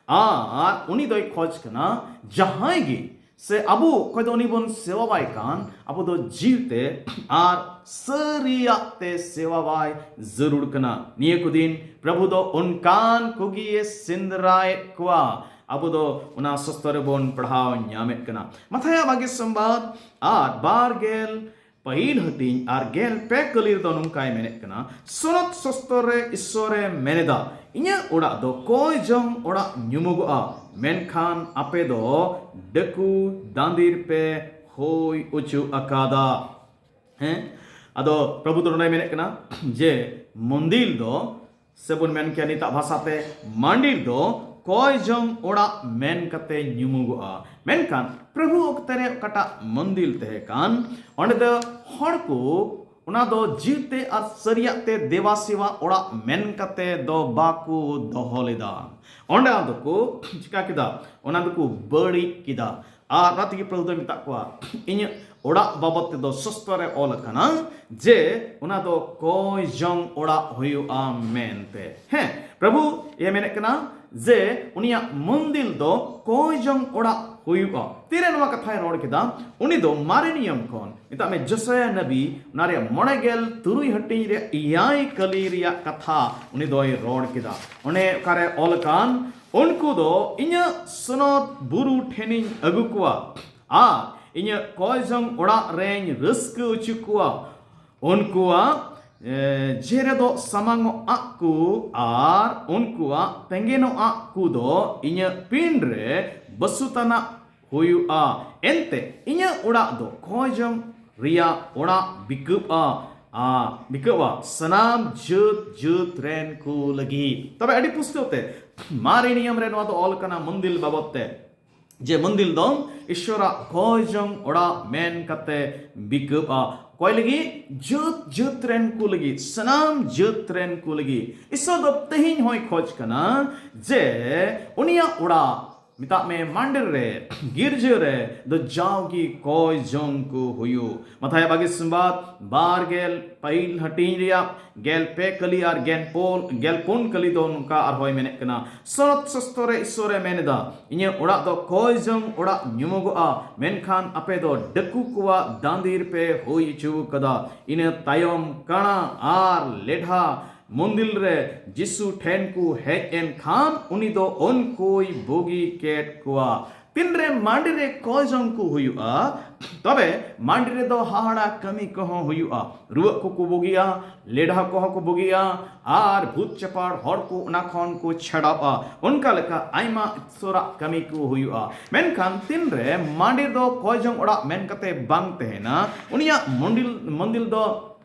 ᱟᱨ ᱩᱱᱤ ᱫᱚᱭ ᱠᱷᱚᱡᱽ ᱠᱟᱱᱟ ᱡᱟᱦᱟᱸᱭ ᱜᱮ ᱥᱮ ᱟᱵᱚ ᱚᱠᱚᱭ ᱫᱚ ᱩᱱᱤ ᱵᱚᱱ ᱥᱮᱣᱟᱣᱟᱭ ᱠᱟᱱ, ᱟᱵᱚ ᱫᱚ ᱡᱤᱣᱤ ᱛᱮ ᱟᱨ ᱥᱟᱹᱨᱤᱭᱟᱜ ᱛᱮ ᱥᱮᱣᱟᱣᱟᱭ ᱡᱟᱹᱨᱩᱲ ᱠᱟᱱᱟ᱾ ᱱᱤᱭᱟᱹ ᱠᱚ ᱫᱤᱱ ᱯᱨᱚᱵᱷᱩ ᱫᱚ ᱚᱱᱠᱟᱱ ᱠᱚᱜᱮᱭᱮ ᱥᱮᱸᱫᱽᱨᱟᱭᱮᱫ ᱠᱚᱣᱟ᱾ ᱟᱵᱚ ᱫᱚ ᱚᱱᱟ ᱥᱚᱥᱛᱚ ᱨᱮᱵᱚᱱ ᱯᱟᱲᱦᱟᱣ ᱧᱟᱢᱮᱫ ᱠᱟᱱᱟ᱾ ᱢᱟᱛᱷᱟᱭᱟᱜ ᱵᱷᱟᱜᱮ ᱥᱚᱢᱵᱟᱫ ᱟᱨ ᱵᱟᱨ ᱜᱮᱞ ᱯᱟᱹᱦᱤᱞ ᱦᱟᱹᱴᱤᱧ ᱟᱨ ᱜᱮᱞ ᱯᱮ ᱠᱟᱹᱞᱤ ᱨᱮᱫᱚ ᱱᱚᱝᱠᱟᱭ ᱢᱮᱱᱮᱫ ᱠᱟᱱᱟ, ᱥᱚᱱᱚᱛ ᱥᱚᱥᱛᱚᱨ ᱨᱮ ᱤᱥᱥᱚᱨᱮ ᱢᱮᱱᱮᱫᱟ, ᱤᱧᱟᱹᱜ ᱚᱲᱟᱜ ᱫᱚ ᱠᱚᱭ ᱡᱚᱝ ᱚᱲᱟᱜ ᱧᱩᱢᱩᱜᱚᱜᱼᱟ, ᱢᱮᱱᱠᱷᱟᱱ ᱟᱯᱮ ᱫᱚ ᱰᱟᱹᱠᱩ ᱫᱟᱸᱫᱤᱨ ᱯᱮ ᱦᱩᱭ ᱚᱪᱚ ᱟᱠᱟᱫᱟ᱾ ᱦᱮᱸ, ᱟᱫᱚ ᱯᱨᱚᱵᱷᱩ ᱫᱚ ᱱᱚᱰᱮ ᱢᱮᱱᱮᱫ ᱠᱟᱱᱟ ᱡᱮ ᱢᱚᱱᱫᱤᱨ ᱫᱚ ᱥᱮᱵᱚᱱ ᱢᱮᱱ ᱠᱮᱭᱟ ᱱᱤᱛᱟᱜ ᱵᱷᱟᱥᱟᱛᱮ ᱢᱟᱱᱰᱤᱨ ᱫᱚ ᱠᱚᱭ ᱡᱚᱝ ᱚᱲᱟᱜ ᱢᱮᱱ ᱠᱟᱛᱮ ᱧᱩᱢᱩᱜᱚᱜᱼᱟ᱾ ᱢᱮᱱᱠᱷᱟᱱ ᱯᱨᱚᱵᱷᱩ ᱚᱠᱛᱮ ᱨᱮ ᱚᱠᱟᱴᱟᱜ ᱢᱚᱱᱫᱤᱨ ᱛᱟᱦᱮᱸ ᱠᱟᱱ, ᱚᱸᱰᱮ ᱫᱚ ᱦᱚᱲ ᱠᱚ ᱚᱱᱟ ᱫᱚ ᱡᱤᱣᱛᱮ ᱟᱨ ᱥᱟᱹᱨᱤᱭᱟᱜ ᱛᱮ ᱫᱮᱵᱟ ᱥᱮᱵᱟ ᱚᱲᱟᱜ ᱢᱮᱱ ᱠᱟᱛᱮ ᱫᱚ ᱵᱟᱠᱚ ᱫᱚᱦᱚ ᱞᱮᱫᱟ᱾ ᱚᱸᱰᱮ ᱫᱚᱠᱚ ᱪᱤᱠᱟ ᱠᱮᱫᱟ? ᱚᱱᱟ ᱫᱚᱠᱚ ᱵᱟᱹᱲᱤᱡ ᱠᱮᱫᱟ᱾ ᱟᱨ ᱚᱱᱟ ᱛᱮᱜᱮ ᱯᱨᱚᱵᱷᱩ ᱫᱚᱭ ᱢᱮᱛᱟᱜ ᱠᱚᱣᱟ, ᱤᱧᱟᱹᱜ ᱚᱲᱟᱜ ᱵᱟᱵᱚᱫ ᱛᱮᱫᱚ ᱥᱚᱥᱛᱚ ᱨᱮ ᱚᱞ ᱟᱠᱟᱱᱟ ᱡᱮ ᱚᱱᱟ ᱫᱚ ᱠᱚᱭ ᱡᱚᱝ ᱚᱲᱟᱜ ᱦᱩᱭᱩᱜᱼᱟ ᱢᱮᱱᱛᱮ᱾ ᱦᱮᱸ, ᱯᱨᱚᱵᱷᱩ ᱮ ᱢᱮᱱᱮᱫ ᱠᱟᱱᱟ ᱡᱮ ᱩᱱᱤᱭᱟᱜ ᱢᱚᱱᱫᱤᱨ ᱫᱚ ᱠᱚᱭ ᱡᱚᱝ ᱚᱲᱟᱜ ᱦᱩᱭᱩᱜᱼᱟ᱾ ᱛᱤᱨᱮ ᱱᱚᱣᱟ ᱠᱟᱛᱷᱟᱭ ᱨᱚᱲ ᱠᱮᱫᱟ? ᱩᱱᱤ ᱫᱚ ᱢᱟᱨᱮ ᱱᱤᱭᱚᱢ ᱠᱷᱚᱱ, ᱢᱮᱛᱟᱜ ᱢᱮ ᱡᱚᱥᱟᱭᱟ ᱱᱟᱵᱤ, ᱚᱱᱟ ᱨᱮᱭᱟᱜ ᱢᱚᱬᱮ ᱜᱮᱞ ᱛᱩᱨᱩᱭ ᱦᱟᱹᱴᱤᱧ ᱨᱮᱭᱟᱜ ᱮᱭᱟᱭ ᱠᱟᱹᱞᱤ ᱨᱮᱭᱟᱜ ᱠᱟᱛᱷᱟ ᱩᱱᱤ ᱫᱚᱭ ᱨᱚᱲ ᱠᱮᱫᱟ᱾ ᱚᱱᱮ ᱚᱠᱟᱨᱮ ᱚᱞ ᱟᱠᱟᱱ, ᱩᱱᱠᱩ ᱫᱚ ᱤᱧᱟᱹᱜ ᱥᱚᱱᱚᱛ ᱵᱩᱨᱩ ᱴᱷᱮᱱᱤᱧ ᱟᱹᱜᱩ ᱠᱚᱣᱟ ᱟᱨ ᱤᱧᱟᱹᱜ ᱠᱚᱭ ᱡᱚᱝ ᱚᱲᱟᱜ ᱨᱮᱧ ᱨᱟᱹᱥᱠᱟᱹ ᱦᱚᱪᱚ ᱠᱚᱣᱟ᱾ ᱩᱱᱠᱩᱣᱟᱜ, ᱮ, ᱡᱮᱨᱮᱫᱚᱜ ᱥᱟᱢᱟᱝᱚᱜ ᱟᱜ ᱠᱚ ᱟᱨ ᱩᱱᱠᱩᱣᱟᱜ ᱛᱮᱸᱜᱮᱱᱚᱜ ᱟᱜ ᱠᱚ ᱫᱚ ᱤᱧᱟᱹᱜ ᱯᱤᱸᱰ ᱨᱮ ᱵᱟᱹᱥᱩᱛᱟᱱᱟᱜ ᱦᱩᱭᱩᱜᱼᱟ᱾ ᱮᱱᱛᱮ ᱤᱧᱟᱹᱜ ᱚᱲᱟᱜ ᱫᱚ ᱠᱚᱭ ᱡᱚᱝ ᱨᱮᱭᱟᱜ ᱚᱲᱟᱜ ᱵᱤᱠᱟᱹᱵᱼᱟ, ᱟ, ᱵᱤᱠᱟᱹᱵᱼᱟ ᱥᱟᱱᱟᱢ ᱡᱟᱹᱛ ᱡᱟᱹᱛ ᱨᱮᱱ ᱠᱚ ᱞᱟᱹᱜᱤᱫ᱾ ᱛᱚᱵᱮ ᱟᱹᱰᱤ ᱯᱩᱥᱴᱟᱹᱣ ᱛᱮ ᱢᱟᱨᱮ ᱱᱤᱭᱚᱢ ᱨᱮ ᱱᱚᱣᱟ ᱫᱚ ᱚᱞ ᱟᱠᱟᱱᱟ ᱢᱚᱱᱫᱤᱨ ᱵᱟᱵᱚᱫ ᱛᱮ, ᱡᱮ ᱢᱚᱱᱫᱤᱨ ᱫᱚ ᱤᱥᱚᱨᱟᱜ ᱠᱚᱭ ᱡᱚᱝ ᱚᱲᱟᱜ ᱢᱮᱱ ᱠᱟᱛᱮ ᱵᱤᱠᱟᱹᱵᱼᱟ᱾ ᱚᱠᱚᱭ ᱞᱟᱹᱜᱤᱫ? ᱡᱟᱹᱛ ᱡᱟᱹᱛ ᱨᱮᱱ ᱠᱚ ᱞᱟᱹᱜᱤᱫ, ᱥᱟᱱᱟᱢ ᱡᱟᱹᱛ ᱨᱮᱱ ᱠᱚ ᱞᱟᱹᱜᱤᱫ᱾ ᱤᱥᱚᱨ ᱫᱚ ᱛᱮᱦᱮᱧ ᱦᱚᱸᱭ ᱠᱷᱚᱡᱽ ᱠᱟᱱᱟ ᱡᱮ ᱩᱱᱤᱭᱟᱜ ᱚᱲᱟᱜ, ᱢᱮᱛᱟᱜ ᱢᱮ ᱢᱟᱱᱰᱤᱨ ᱨᱮ, ᱜᱤᱨᱡᱟᱹ ᱨᱮ ᱫᱚ ᱡᱟᱣᱜᱮ ᱠᱚᱭ ᱡᱚᱝ ᱠᱚ ᱦᱩᱭᱩᱜ᱾ ᱢᱟᱛᱷᱟᱭ ᱵᱟᱜᱮ ᱥᱚᱢᱵᱟᱫ ᱵᱟᱨ ᱜᱮᱞ ᱯᱟᱹᱦᱤᱞ ᱦᱟᱹᱴᱤᱧ ᱨᱮᱭᱟᱜ ᱜᱮᱞ ᱯᱮ ᱠᱟᱹᱞᱤ ᱟᱨ ᱜᱮᱞ ᱯᱳᱞ, ᱜᱮᱞ ᱯᱩᱱ ᱠᱟᱹᱞᱤ ᱫᱚ ᱱᱚᱝᱠᱟ ᱟᱨᱦᱚᱸᱭ ᱢᱮᱱᱮᱫ ᱠᱟᱱᱟ, ᱥᱚᱱᱚᱛ ᱥᱚᱥᱛᱚ ᱨᱮ ᱤᱥᱚᱨᱮ ᱢᱮᱱ ᱮᱫᱟ, ᱤᱧᱟᱹᱜ ᱚᱲᱟᱜ ᱫᱚ ᱠᱚᱭ ᱡᱚᱝ ᱚᱲᱟᱜ ᱧᱩᱢᱚᱜᱚᱜᱼᱟ, ᱢᱮᱱᱠᱷᱟᱱ ᱟᱯᱮ ᱫᱚ ᱰᱟᱹᱠᱩ ᱠᱚᱣᱟᱜ ᱫᱟᱸᱫᱤᱨ ᱯᱮ ᱦᱩᱭ ᱦᱚᱪᱚ ᱠᱟᱫᱟ᱾ ᱤᱱᱟᱹ ᱛᱟᱭᱚᱢ ᱠᱟᱬᱟ ᱟᱨ ᱞᱮᱰᱷᱟ ᱢᱚᱱᱫᱤᱨ ᱨᱮ ᱡᱤᱥᱩ ᱴᱷᱮᱱ ᱠᱚ ᱦᱮᱡ ᱮᱱ ᱠᱷᱟᱱ ᱩᱱᱤ ᱫᱚ ᱩᱱᱠᱩᱭ ᱵᱩᱜᱤ ᱠᱮᱫ ᱠᱚᱣᱟ᱾ ᱛᱤᱱᱨᱮ ᱢᱟᱹᱰᱤ ᱨᱮ ᱠᱚᱭ ᱡᱚᱝ ᱠᱚ ᱦᱩᱭᱩᱜᱼᱟ, ᱛᱚᱵᱮ ᱢᱟᱹᱰᱤ ᱨᱮᱫᱚ ᱦᱟᱦᱟᱲᱟ ᱠᱟᱹᱢᱤ ᱠᱚᱦᱚᱸ ᱦᱩᱭᱩᱜᱼᱟ᱾ ᱨᱩᱣᱟᱹᱜ ᱠᱚᱠᱚ ᱵᱩᱜᱤᱜᱼᱟ, ᱞᱮᱰᱷᱟ ᱠᱚᱦᱚᱸ ᱠᱚ ᱵᱩᱜᱤᱜᱼᱟ, ᱟᱨ ᱵᱷᱩᱛ ᱪᱟᱯᱟᱲ ᱦᱚᱲ ᱠᱚ ᱚᱱᱟ ᱠᱷᱚᱱ ᱠᱚ ᱪᱷᱟᱰᱟᱣᱜᱼᱟ᱾ ᱚᱱᱠᱟ ᱞᱮᱠᱟ ᱟᱭᱢᱟ ᱤᱥᱚᱨᱟᱜ ᱠᱟᱹᱢᱤ ᱠᱚ ᱦᱩᱭᱩᱜᱼᱟ᱾ ᱢᱮᱱᱠᱷᱟᱱ ᱛᱤᱱᱨᱮ ᱢᱟᱹᱰᱤ ᱫᱚ ᱠᱚᱭ ᱡᱚᱝ ᱚᱲᱟᱜ ᱢᱮᱱ ᱠᱟᱛᱮ ᱵᱟᱝ ᱛᱟᱦᱮᱱᱟ, ᱩᱱᱤᱭᱟᱜ ᱢᱚᱱᱫᱤᱞ ᱢᱚᱱᱫᱤᱞ ᱫᱚ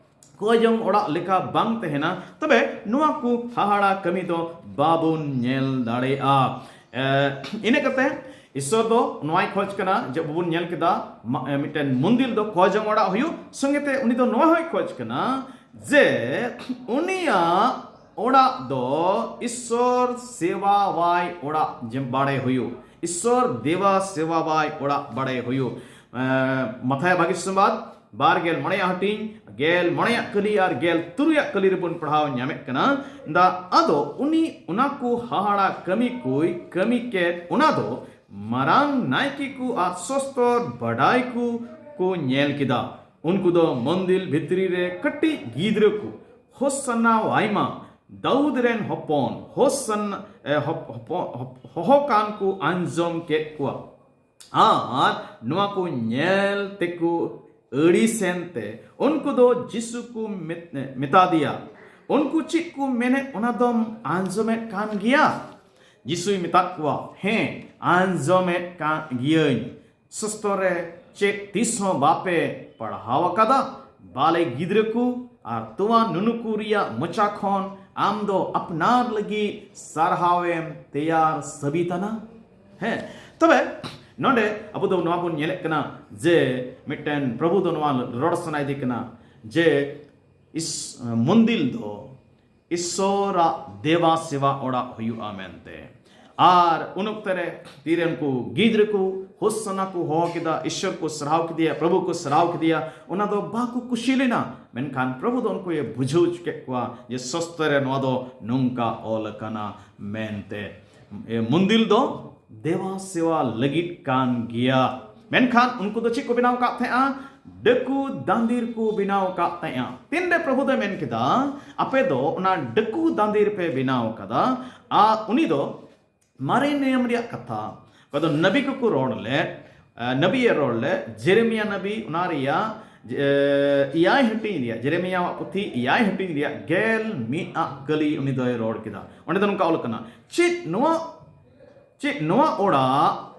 ᱠᱚᱭ ᱡᱚᱝ ᱚᱲᱟᱜ ᱞᱮᱠᱟ ᱵᱟᱝ ᱛᱟᱦᱮᱱᱟ, ᱛᱚᱵᱮ ᱱᱚᱣᱟ ᱠᱚ ᱦᱟᱦᱟᱲᱟ ᱠᱟᱹᱢᱤ ᱫᱚ ᱵᱟᱵᱚᱱ ᱧᱮᱞ ᱫᱟᱲᱮᱭᱟᱜᱼᱟ᱾ ᱮ, ᱤᱱᱟᱹ ᱠᱟᱛᱮ ᱤᱥᱚᱨ ᱫᱚ ᱱᱚᱣᱟᱭ ᱠᱷᱚᱡᱽ ᱠᱟᱱᱟ ᱡᱮ ᱵᱟᱵᱚᱱ ᱧᱮᱞ ᱠᱮᱫᱟ, ᱢᱟ-, ᱮ, ᱢᱤᱫᱴᱮᱱ ᱢᱚᱱᱫᱤᱨ ᱫᱚ ᱠᱚᱭ ᱡᱚᱝ ᱚᱲᱟᱜ ᱦᱩᱭᱩᱜ, ᱥᱚᱸᱜᱮ ᱛᱮ ᱩᱱᱤ ᱫᱚ ᱱᱚᱣᱟ ᱦᱚᱸᱭ ᱠᱷᱚᱡᱽ ᱠᱟᱱᱟ ᱡᱮ ᱩᱱᱤᱭᱟᱜ ᱚᱲᱟᱜ ᱫᱚ ᱤᱥᱚᱨ ᱥᱮᱵᱟᱣᱟᱭ ᱚᱲᱟᱜ ᱡᱮ ᱵᱟᱲᱮ ᱦᱩᱭᱩᱜ, ᱤᱥᱚᱨ ᱫᱮᱵᱟ ᱥᱮᱵᱟᱣᱟᱭ ᱚᱲᱟᱜ ᱵᱟᱲᱮ ᱦᱩᱭᱩᱜ᱾ ᱮ, ᱢᱟᱛᱷᱟᱭ ᱵᱷᱟᱹᱜᱤ ᱥᱚᱢᱵᱟᱫ ᱵᱟᱨ ᱜᱮᱞ ᱢᱚᱬᱮᱭᱟᱜ ᱦᱟᱹᱴᱤᱧ, ᱜᱮᱞ ᱢᱚᱬᱮᱭᱟᱜ ᱠᱟᱹᱞᱤ ᱟᱨ ᱜᱮᱞ ᱛᱩᱨᱩᱭᱟᱜ ᱠᱟᱹᱞᱤ ᱨᱮᱵᱚᱱ ᱯᱟᱲᱦᱟᱣ ᱧᱟᱢᱮᱫ ᱠᱟᱱᱟ᱾ ᱫᱟ ᱟᱫᱚ ᱩᱱᱤ ᱚᱱᱟ ᱠᱚ ᱦᱟᱦᱟᱲᱟ ᱠᱟᱹᱢᱤ ᱠᱚᱭ ᱠᱟᱹᱢᱤ ᱠᱮᱫ, ᱚᱱᱟ ᱫᱚ ᱢᱟᱨᱟᱝ ᱱᱟᱭᱠᱮ ᱠᱚ ᱟᱨ ᱥᱚᱥᱛᱚᱨ ᱵᱟᱰᱟᱭ ᱠᱚ ᱠᱚ ᱧᱮᱞ ᱠᱮᱫᱟ᱾ ᱩᱱᱠᱩ ᱫᱚ ᱢᱚᱱᱫᱤᱨ ᱵᱷᱤᱛᱨᱤ ᱨᱮ ᱠᱟᱹᱴᱤᱡ ᱜᱤᱫᱽᱨᱟᱹ ᱠᱚ ᱦᱳᱥᱟᱱᱟ ᱣᱟᱭᱢᱟ, ᱫᱟᱣᱩᱫ ᱨᱮᱱ ᱦᱚᱯᱚᱱ, ᱦᱳᱥᱟᱱᱟ, ᱮ, ᱦᱚᱯ-, ᱦᱚᱯᱚ-, ᱦᱚᱯ-, ᱦᱚᱦᱚ ᱠᱟᱱ ᱠᱚ ᱟᱸᱡᱚᱢ ᱠᱮᱫ ᱠᱚᱣᱟ᱾ ᱟᱨ ᱱᱚᱣᱟ ᱠᱚ ᱧᱮᱞ ᱛᱮᱠᱚ ᱟᱹᱲᱤᱥ ᱮᱱᱛᱮ ᱩᱱᱠᱩ ᱫᱚ ᱡᱤᱥᱩ ᱠᱚ ᱢᱮᱛ-, ᱢᱮᱛᱟ ᱫᱮᱭᱟ, "ᱩᱱᱠᱩ ᱪᱮᱫ ᱠᱚ ᱢᱮᱱᱮᱫ, ᱚᱱᱟ ᱫᱚᱢ ᱟᱸᱡᱚᱢᱮᱫ ᱠᱟᱱ ᱜᱮᱭᱟ?" ᱡᱤᱥᱩᱭ ᱢᱮᱛᱟᱫ ᱠᱚᱣᱟ, "ᱦᱮᱸ, ᱟᱸᱡᱚᱢᱮᱫ ᱠᱟᱱ ᱜᱤᱭᱟᱹᱧ᱾ ᱥᱟᱥᱛᱚ ᱨᱮ ᱪᱮᱫ ᱛᱤᱥ ᱦᱚᱸ ᱵᱟᱯᱮ ᱯᱟᱲᱦᱟᱣ ᱟᱠᱟᱫᱟ, 'ᱵᱟᱞᱮ ᱜᱤᱫᱽᱨᱟᱹ ᱠᱚ ᱟᱨ ᱛᱚᱣᱟ ᱱᱩᱱᱩᱠᱩ ᱨᱮᱭᱟᱜ ᱢᱚᱪᱟ ᱠᱷᱚᱱ ᱟᱢ ᱫᱚ ᱟᱯᱱᱟᱨ ᱞᱟᱹᱜᱤᱫ ᱥᱟᱨᱦᱟᱣᱮᱢ ᱛᱮᱭᱟᱨ ᱥᱟᱹᱵᱤᱛᱟᱱᱟ'?" ᱦᱮᱸ, ᱛᱚᱵᱮ ᱱᱚᱰᱮ ᱟᱵᱚ ᱫᱚ ᱱᱚᱣᱟ ᱵᱚᱱ ᱧᱮᱞᱮᱫ ᱠᱟᱱᱟ ᱡᱮ ᱢᱤᱫᱴᱮᱱ ᱯᱨᱚᱵᱷᱩ ᱫᱚ ᱱᱚᱣᱟ ᱨᱚᱲ ᱥᱟᱱᱟᱭᱮᱫᱮ ᱠᱟᱱᱟ ᱡᱮ ᱤᱥ-, ᱢᱚᱱᱫᱤᱨ ᱫᱚ ᱤᱥᱚᱨᱟᱜ ᱫᱮᱵᱟ ᱥᱮᱵᱟ ᱚᱲᱟᱜ ᱦᱩᱭᱩᱜᱼᱟ ᱢᱮᱱᱛᱮ᱾ ᱟᱨ ᱩᱱ ᱚᱠᱛᱮ ᱨᱮ ᱛᱤᱨᱮ ᱩᱱᱠᱩ ᱜᱤᱫᱽᱨᱟᱹ ᱠᱚ ᱦᱳᱥᱟᱱᱟ ᱠᱚ ᱦᱚᱦᱚ ᱠᱮᱫᱟ, ᱤᱥᱚᱨ ᱠᱚ ᱥᱟᱨᱦᱟᱣ ᱠᱮᱫᱮᱭᱟ, ᱯᱨᱚᱵᱷᱩ ᱠᱚ ᱥᱟᱨᱦᱟᱣ ᱠᱮᱫᱮᱭᱟ, ᱚᱱᱟ ᱫᱚ ᱵᱟᱠᱚ ᱠᱩᱥᱤ ᱞᱮᱱᱟ᱾ ᱢᱮᱱᱠᱷᱟᱱ ᱯᱨᱚᱵᱷᱩ ᱫᱚ ᱩᱱᱠᱩᱭ ᱵᱩᱡᱷᱟᱹᱣ ᱦᱚᱪᱚ ᱠᱮᱫ ᱠᱚᱣᱟ ᱡᱮ ᱥᱚᱥᱛᱚ ᱨᱮ ᱱᱚᱣᱟ ᱫᱚ ᱱᱚᱝᱠᱟ ᱚᱞ ᱟᱠᱟᱱᱟ ᱢᱮᱱᱛᱮ᱾ ᱮ, ᱢᱚᱱᱫᱤᱨ ᱫᱚ ᱫᱮᱵᱟ ᱥᱮᱵᱟ ᱞᱟᱹᱜᱤᱫ ᱠᱟᱱ ᱜᱮᱭᱟ᱾ ᱢᱮᱱᱠᱷᱟᱱ ᱩᱱᱠᱩ ᱫᱚ ᱪᱮᱫ ᱠᱚ ᱵᱮᱱᱟᱣ ᱟᱠᱟᱫ ᱛᱟᱦᱮᱸᱜᱼᱟ? ᱰᱟᱹᱠᱩ ᱫᱟᱸᱫᱤᱨ ᱠᱚ ᱵᱮᱱᱟᱣ ᱟᱠᱟᱫ ᱛᱟᱦᱮᱸᱜᱼᱟ᱾ ᱛᱤᱱᱨᱮ ᱯᱨᱚᱵᱷᱩ ᱫᱚᱭ ᱢᱮᱱ ᱠᱮᱫᱟ, "ᱟᱯᱮ ᱫᱚ ᱚᱱᱟ ᱰᱟᱹᱠᱩ ᱫᱟᱸᱫᱤᱨ ᱯᱮ ᱵᱮᱱᱟᱣ ᱟᱠᱟᱫᱟ", ᱟᱨ ᱩᱱᱤ ᱫᱚ ᱢᱟᱨᱮ ᱱᱤᱭᱚᱢ ᱨᱮᱭᱟᱜ ᱠᱟᱛᱷᱟ, ᱚᱠᱟ ᱫᱚ ᱱᱟᱵᱤ ᱠᱚᱠᱚ ᱨᱚᱲ ᱞᱮᱫ, ᱱᱟᱵᱤᱭᱮ ᱨᱚᱲ ᱞᱮᱫ, ᱡᱮᱨᱮᱢᱤᱭᱟ ᱱᱟᱵᱤ, ᱚᱱᱟ ᱨᱮᱭᱟᱜ ᱮᱭᱟᱭ ᱦᱟᱹᱴᱤᱧ ᱨᱮᱭᱟᱜ, ᱡᱮᱨᱮᱢᱤᱭᱟᱣᱟᱜ ᱯᱩᱛᱷᱤ ᱮᱭᱟᱭ ᱦᱟᱹᱴᱤᱧ ᱨᱮᱭᱟᱜ ᱜᱮᱞ ᱢᱤᱫ ᱟᱜ ᱠᱟᱹᱞᱤ ᱩᱱᱤ ᱫᱚᱭ ᱨᱚᱲ ᱠᱮᱫᱟ᱾ ᱚᱸᱰᱮ ᱫᱚ ᱱᱚᱝᱠᱟ ᱚᱞ ᱠᱟᱱᱟ, ᱪᱮᱫ ᱱᱚᱣᱟ ᱪᱮᱫ ᱱᱚᱣᱟ ᱚᱲᱟᱜ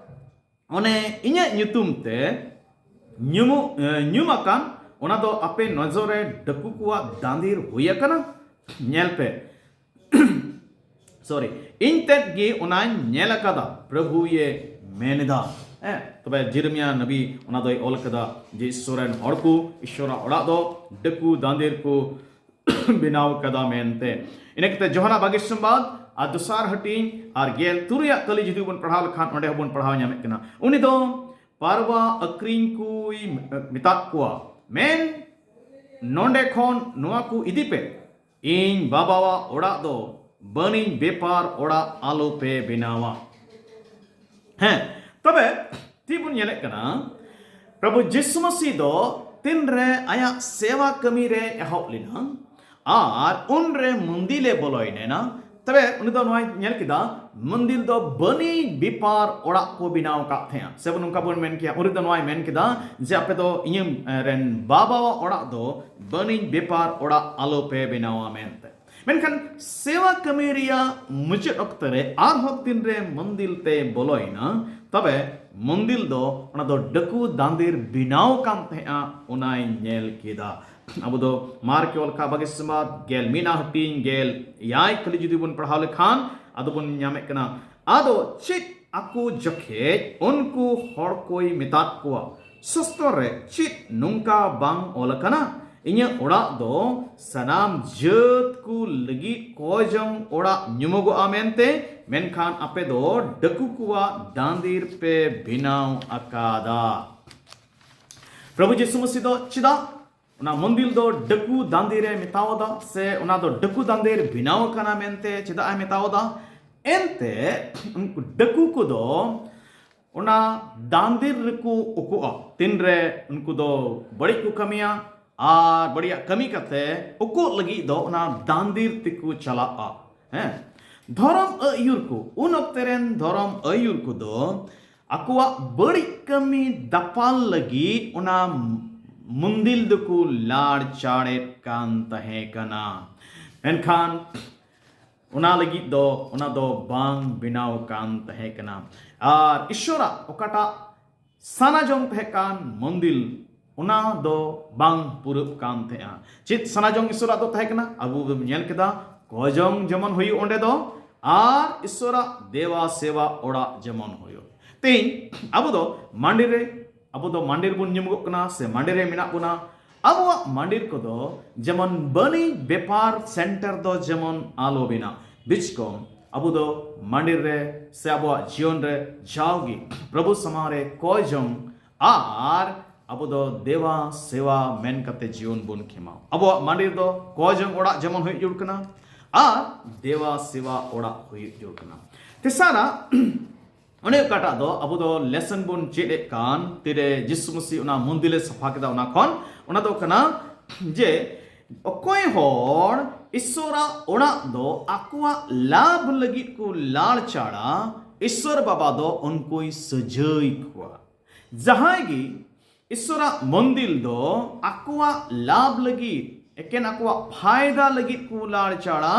ᱚᱱᱮ ᱤᱧᱟᱹᱜ ᱧᱩᱛᱩᱢ ᱛᱮ ᱧᱩᱢᱩ-, ᱧᱩᱢ ᱟᱠᱟᱱ, ᱚᱱᱟ ᱫᱚ ᱟᱯᱮ ᱱᱚᱡᱚᱨ ᱨᱮ ᱰᱟᱹᱠᱩ ᱠᱚᱣᱟᱜ ᱫᱟᱸᱫᱤᱨ ᱦᱩᱭ ᱟᱠᱟᱱᱟ? ᱧᱮᱞ ᱯᱮ, ᱥᱚᱨᱤ, ᱤᱧ ᱛᱮᱫ ᱜᱮ ᱚᱱᱟᱧ ᱧᱮᱞ ᱟᱠᱟᱫᱟ, ᱯᱨᱚᱵᱷᱩᱭᱮ ᱢᱮᱱ ᱮᱫᱟ᱾ ᱦᱮᱸ, ᱛᱚᱵᱮ ᱡᱮᱨᱮᱢᱤᱭᱟ ᱱᱟᱵᱤ ᱚᱱᱟ ᱫᱚᱭ ᱚᱞ ᱠᱟᱫᱟ ᱡᱮ ᱤᱥᱥᱚᱨ ᱨᱮᱱ ᱦᱚᱲ ᱠᱚ ᱤᱥᱥᱚᱨᱟᱜ ᱚᱲᱟᱜ ᱫᱚ ᱰᱟᱹᱠᱩ ᱫᱟᱸᱫᱤᱨ ᱠᱚ ᱵᱮᱱᱟᱣ ᱠᱟᱫᱟ ᱢᱮᱱᱛᱮ᱾ ᱤᱱᱟᱹ ᱠᱟᱛᱮ ᱡᱚᱦᱟᱱᱟ ᱵᱟᱜᱮ ᱥᱚᱢᱵᱟᱫ ᱟᱨ ᱫᱚᱥᱟᱨ ᱦᱟᱹᱴᱤᱧ ᱟᱨ ᱜᱮᱞ ᱛᱩᱨᱩᱭᱟᱜ ᱠᱟᱹᱞᱤ ᱡᱩᱫᱤ ᱵᱚᱱ ᱯᱟᱲᱦᱟᱣ ᱞᱮᱠᱷᱟᱱ, ᱚᱸᱰᱮ ᱦᱚᱸᱵᱚᱱ ᱯᱟᱲᱦᱟᱣ ᱧᱟᱢᱮᱫ ᱠᱟᱱᱟ, ᱩᱱᱤ ᱫᱚ ᱯᱟᱨᱣᱟ ᱟᱹᱠᱷᱨᱤᱧ ᱠᱚᱭ ᱢᱮᱛᱟᱫ ᱠᱚᱣᱟ, ᱢᱮᱱ, ᱱᱚᱰᱮ ᱠᱷᱚᱱ ᱱᱚᱣᱟ ᱠᱚ ᱤᱫᱤ ᱯᱮ, ᱤᱧ ᱵᱟᱵᱟᱣᱟᱜ ᱚᱲᱟᱜ ᱫᱚ ᱵᱟᱹᱱᱤᱡᱽ ᱵᱮᱯᱟᱨ ᱚᱲᱟᱜ ᱟᱞᱚ ᱯᱮ ᱵᱮᱱᱟᱣᱟ᱾ ᱦᱮᱸ, ᱛᱚᱵᱮ ᱪᱮᱫ ᱵᱚᱱ ᱧᱮᱞᱮᱫ ᱠᱟᱱᱟ, ᱯᱨᱚᱵᱷᱩ ᱡᱤᱥᱩ ᱢᱟᱹᱥᱤ ᱫᱚ ᱛᱤᱱᱨᱮ ᱟᱭᱟᱜ ᱥᱮᱣᱟ ᱠᱟᱹᱢᱤ ᱨᱮ ᱮᱦᱚᱵ ᱞᱮᱱᱟ ᱟᱨ ᱩᱱᱨᱮ ᱢᱚᱱᱫᱤᱞ ᱮ ᱵᱚᱞᱚᱭᱮᱱᱟ, ᱛᱚᱵᱮ ᱩᱱᱤ ᱫᱚ ᱱᱚᱣᱟᱭ ᱧᱮᱞ ᱠᱮᱫᱟ, ᱢᱚᱱᱫᱤᱞ ᱫᱚ ᱵᱟᱹᱱᱤᱡᱽ ᱵᱮᱯᱟᱨ ᱚᱲᱟᱜ ᱠᱚ ᱵᱮᱱᱟᱣ ᱟᱠᱟᱫ ᱛᱟᱦᱮᱸᱜᱼᱟ᱾ ᱥᱮ ᱵᱚᱱ ᱱᱚᱝᱠᱟ ᱵᱚᱱ ᱢᱮᱱ ᱠᱮᱭᱟ, ᱩᱱᱤ ᱫᱚ ᱱᱚᱣᱟᱭ ᱢᱮᱱ ᱠᱮᱫᱟ ᱡᱮ ᱟᱯᱮ ᱫᱚ ᱤᱧᱟᱹᱝ, ᱮ, ᱨᱮᱱ ᱵᱟᱵᱟᱣᱟᱜ ᱚᱲᱟᱜ ᱫᱚ ᱵᱟᱹᱱᱤᱡᱽ ᱵᱮᱯᱟᱨ ᱚᱲᱟᱜ ᱟᱞᱚ ᱯᱮ ᱵᱮᱱᱟᱣᱟ ᱢᱮᱱᱛᱮ᱾ ᱢᱮᱱᱠᱷᱟᱱ ᱥᱮᱣᱟ ᱠᱟᱹᱢᱤ ᱨᱮᱭᱟᱜ ᱢᱩᱪᱟᱹᱫ ᱚᱠᱛᱚ ᱨᱮ ᱟᱨᱦᱚᱸ ᱛᱤᱱᱨᱮ ᱢᱚᱱᱫᱤᱞ ᱛᱮ ᱵᱚᱞᱚᱭᱮᱱᱟ, ᱛᱚᱵᱮ ᱢᱚᱱᱫᱤᱞ ᱫᱚ ᱚᱱᱟ ᱫᱚ ᱰᱟᱹᱠᱩ ᱫᱟᱸᱫᱮᱨ ᱵᱮᱱᱟᱣ ᱠᱟᱱ ᱛᱟᱦᱮᱸᱜᱼᱟ, ᱚᱱᱟᱭ ᱧᱮᱞ ᱠᱮᱫᱟ᱾ ᱟᱵᱚ ᱫᱚ ᱢᱟᱨᱠ ᱚᱞ ᱠᱟᱜ ᱵᱟᱜᱮ ᱥᱚᱢᱵᱟᱫ ᱜᱮᱞ ᱢᱤᱫ ᱦᱟᱹᱴᱤᱧ ᱜᱮᱞ ᱮᱭᱟᱭ ᱠᱷᱟᱹᱞᱤ ᱡᱩᱫᱤ ᱵᱚᱱ ᱯᱟᱲᱦᱟᱣ ᱞᱮᱠᱷᱟᱱ, ᱟᱫᱚ ᱵᱚᱱ ᱧᱟᱢᱮᱫ ᱠᱟᱱᱟ, ᱟᱫᱚ ᱪᱮᱫ ᱟᱠᱚ ᱡᱚᱠᱷᱮᱡ ᱩᱱᱠᱩ ᱦᱚᱲ ᱠᱚᱭ ᱢᱮᱛᱟᱫ ᱠᱚᱣᱟ, ᱥᱚᱥᱛᱚᱨ ᱨᱮ ᱪᱮᱫ ᱱᱚᱝᱠᱟ ᱵᱟᱝ ᱚᱞ ᱟᱠᱟᱱᱟ, ᱤᱧᱟᱹᱜ ᱚᱲᱟᱜ ᱫᱚ ᱥᱟᱱᱟᱢ ᱡᱟᱹᱛ ᱠᱚ ᱞᱟᱹᱜᱤᱫ ᱠᱚᱭ ᱡᱚᱝ ᱚᱲᱟᱜ ᱧᱩᱢᱚᱜᱚᱜᱼᱟ ᱢᱮᱱᱛᱮ, ᱢᱮᱱᱠᱷᱟᱱ ᱟᱯᱮ ᱫᱚ ᱰᱟᱹᱠᱩ ᱠᱚᱣᱟᱜ ᱫᱟᱸᱫᱤᱨ ᱯᱮ ᱵᱮᱱᱟᱣ ᱟᱠᱟᱫᱟ᱾ ᱯᱨᱚᱵᱷᱩ ᱡᱤᱥᱩ ᱢᱟᱹᱥᱤ ᱫᱚ ᱪᱮᱫᱟᱜ ᱚᱱᱟ ᱢᱚᱱᱫᱤᱨ ᱫᱚ ᱰᱟᱹᱠᱩ ᱫᱟᱸᱫᱮ ᱨᱮ ᱢᱮᱛᱟᱣᱟᱫᱟ, ᱥᱮ ᱚᱱᱟ ᱫᱚ ᱰᱟᱹᱠᱩ ᱫᱟᱸᱫᱮ ᱨᱮ ᱵᱮᱱᱟᱣ ᱟᱠᱟᱱᱟ ᱢᱮᱱᱛᱮ ᱪᱮᱫᱟᱜ ᱮ ᱢᱮᱛᱟᱣᱟᱫᱟ? ᱮᱱᱛᱮ ᱩᱱᱠᱩ ᱰᱟᱹᱠᱩ ᱠᱚᱫᱚ ᱚᱱᱟ ᱫᱟᱸᱫᱮᱨ ᱨᱮᱠᱚ ᱩᱠᱩᱜᱼᱟ᱾ ᱛᱤᱱᱨᱮ ᱩᱱᱠᱩ ᱫᱚ ᱵᱟᱹᱲᱤᱡ ᱠᱚ ᱠᱟᱹᱢᱤᱭᱟ ᱟᱨ ᱵᱟᱹᱲᱤᱡᱟᱜ ᱠᱟᱹᱢᱤ ᱠᱟᱛᱮ ᱩᱠᱩᱜ ᱞᱟᱹᱜᱤᱫ ᱫᱚ ᱚᱱᱟ ᱫᱟᱸᱫᱮᱨ ᱛᱮᱠᱚ ᱪᱟᱞᱟᱜᱼᱟ᱾ ᱦᱮᱸ, ᱫᱷᱚᱨᱚᱢ ᱟᱹᱭᱩᱨ ᱠᱚ, ᱩᱱ ᱚᱠᱛᱮ ᱨᱮᱱ ᱫᱷᱚᱨᱚᱢ ᱟᱹᱭᱩᱨ ᱠᱚᱫᱚ ᱟᱠᱚᱣᱟᱜ ᱵᱟᱹᱲᱤᱡ ᱠᱟᱹᱢᱤ ᱫᱟᱯᱟᱞ ᱞᱟᱹᱜᱤᱫ ᱚᱱᱟ ᱢᱩᱱᱫᱤᱞ ᱫᱚᱠᱚ ᱞᱟᱲ ᱪᱟᱲᱮᱫ ᱠᱟᱱ ᱛᱟᱦᱮᱸ ᱠᱟᱱᱟ᱾ ᱢᱮᱱᱠᱷᱟᱱ ᱚᱱᱟ ᱞᱟᱹᱜᱤᱫ ᱫᱚ, ᱚᱱᱟ ᱫᱚ ᱵᱟᱝ ᱵᱮᱱᱟᱣ ᱠᱟᱱ ᱛᱟᱦᱮᱸ ᱠᱟᱱᱟ᱾ ᱟᱨ ᱤᱥᱚᱨᱟᱜ ᱚᱠᱟᱴᱟᱜ ᱥᱟᱱᱟ ᱡᱚᱝ ᱛᱟᱦᱮᱸ ᱠᱟᱱ ᱢᱚᱱᱫᱤᱞ, ᱚᱱᱟ ᱫᱚ ᱵᱟᱝ ᱯᱩᱨᱟᱹᱜ ᱠᱟᱱ ᱛᱟᱦᱮᱸᱜᱼᱟ᱾ ᱪᱮᱫ ᱥᱟᱱᱟ ᱡᱚᱝ ᱤᱥᱚᱨᱟᱜ ᱫᱚ ᱛᱟᱦᱮᱸ ᱠᱟᱱᱟ? ᱟᱵᱚ ᱵᱚᱱ ᱧᱮᱞ ᱠᱮᱫᱟ, ᱠᱚᱭᱡᱚᱝ ᱡᱮᱢᱚᱱ ᱦᱩᱭᱩᱜ ᱚᱸᱰᱮ ᱫᱚ, ᱟᱨ ᱤᱥᱚᱨᱟᱜ ᱫᱮᱣᱟ ᱥᱮᱣᱟ ᱚᱲᱟᱜ ᱡᱮᱢᱚᱱ ᱦᱩᱭᱩᱜ᱾ ᱛᱮᱦᱮᱧ ᱟᱵᱚ ᱫᱚ ᱢᱟᱱᱰᱤ ᱨᱮ, ᱟᱵᱚ ᱫᱚ ᱢᱟᱱᱰᱤ ᱨᱮᱵᱚᱱ ᱧᱩᱢᱩᱜᱚᱜ ᱠᱟᱱᱟ ᱥᱮ ᱢᱟᱱᱰᱤ ᱨᱮ ᱢᱮᱱᱟᱜ ᱵᱚᱱᱟ᱾ ᱟᱵᱚᱣᱟᱜ ᱢᱟᱱᱰᱤᱨ ᱠᱚᱫᱚ ᱡᱮᱢᱚᱱ ᱵᱟᱹᱱᱤᱡ ᱵᱮᱯᱟᱨ ᱥᱮᱱᱴᱟᱨ ᱫᱚ ᱡᱮᱢᱚᱱ ᱟᱞᱚ ᱵᱮᱱᱟᱜ᱾ ᱵᱤᱪᱠᱚᱢ ᱟᱵᱚ ᱫᱚ ᱢᱟᱱᱰᱤᱨ ᱨᱮ ᱥᱮ ᱟᱵᱚᱣᱟᱜ ᱡᱤᱭᱚᱱ ᱨᱮ ᱡᱟᱣᱜᱮ ᱯᱨᱚᱵᱷᱩ ᱥᱟᱢᱟᱝ ᱨᱮ ᱠᱚᱭ ᱡᱚᱝ ᱟᱨ ᱟᱵᱚ ᱫᱚ ᱫᱮᱣᱟ ᱥᱮᱣᱟ ᱢᱮᱱ ᱠᱟᱛᱮ ᱡᱤᱭᱚᱱ ᱵᱚᱱ ᱠᱷᱮᱢᱟᱣ᱾ ᱟᱵᱚᱣᱟᱜ ᱢᱟᱱᱰᱤᱨ ᱫᱚ ᱠᱚᱭ ᱡᱚᱝ ᱚᱲᱟᱜ ᱡᱮᱢᱚᱱ ᱦᱩᱭᱩᱜ ᱡᱟᱹᱨᱩᱲ ᱠᱟᱱᱟ ᱟᱨ ᱫᱮᱣᱟ ᱥᱮᱣᱟ ᱚᱲᱟᱜ ᱦᱩᱭᱩᱜ ᱡᱟᱹᱨᱩᱲ ᱠᱟᱱᱟ᱾ ᱛᱮᱥᱟᱨᱟᱜ, ᱚᱱᱮ ᱚᱠᱟᱴᱟᱜ ᱫᱚ ᱟᱵᱚ ᱫᱚ ᱞᱮᱥᱚᱱ ᱵᱚᱱ ᱪᱮᱫ ᱮᱫ ᱠᱟᱱ, ᱛᱤᱨᱮ ᱡᱤᱥᱩ ᱢᱟᱹᱥᱤ ᱚᱱᱟ ᱢᱚᱱᱫᱤᱞᱮ ᱥᱟᱯᱷᱟ ᱠᱮᱫᱟ, ᱚᱱᱟ ᱠᱷᱚᱱ, ᱚᱱᱟ ᱫᱚ ᱠᱟᱱᱟ ᱡᱮ ᱚᱠᱚᱭ ᱦᱚᱲ ᱤᱥᱚᱨᱟᱜ ᱚᱲᱟᱜ ᱫᱚ ᱟᱠᱚᱣᱟᱜ ᱞᱟᱵᱷ ᱞᱟᱹᱜᱤᱫ ᱠᱚ ᱞᱟᱲᱪᱟᱲᱟ, ᱤᱥᱚᱨ ᱵᱟᱵᱟ ᱫᱚ ᱩᱱᱠᱩᱭ ᱥᱟᱹᱡᱟᱹᱭ ᱠᱚᱣᱟ᱾ ᱡᱟᱦᱟᱸᱭ ᱜᱮ ᱤᱥᱚᱨᱟᱜ ᱢᱚᱱᱫᱤᱞ ᱫᱚ ᱟᱠᱚᱣᱟᱜ ᱞᱟᱵᱷ ᱞᱟᱹᱜᱤᱫ, ᱮᱠᱮᱱ ᱟᱠᱚᱣᱟᱜ ᱯᱷᱟᱭᱫᱟ ᱞᱟᱹᱜᱤᱫ ᱠᱚ ᱞᱟᱲᱪᱟᱲᱟ,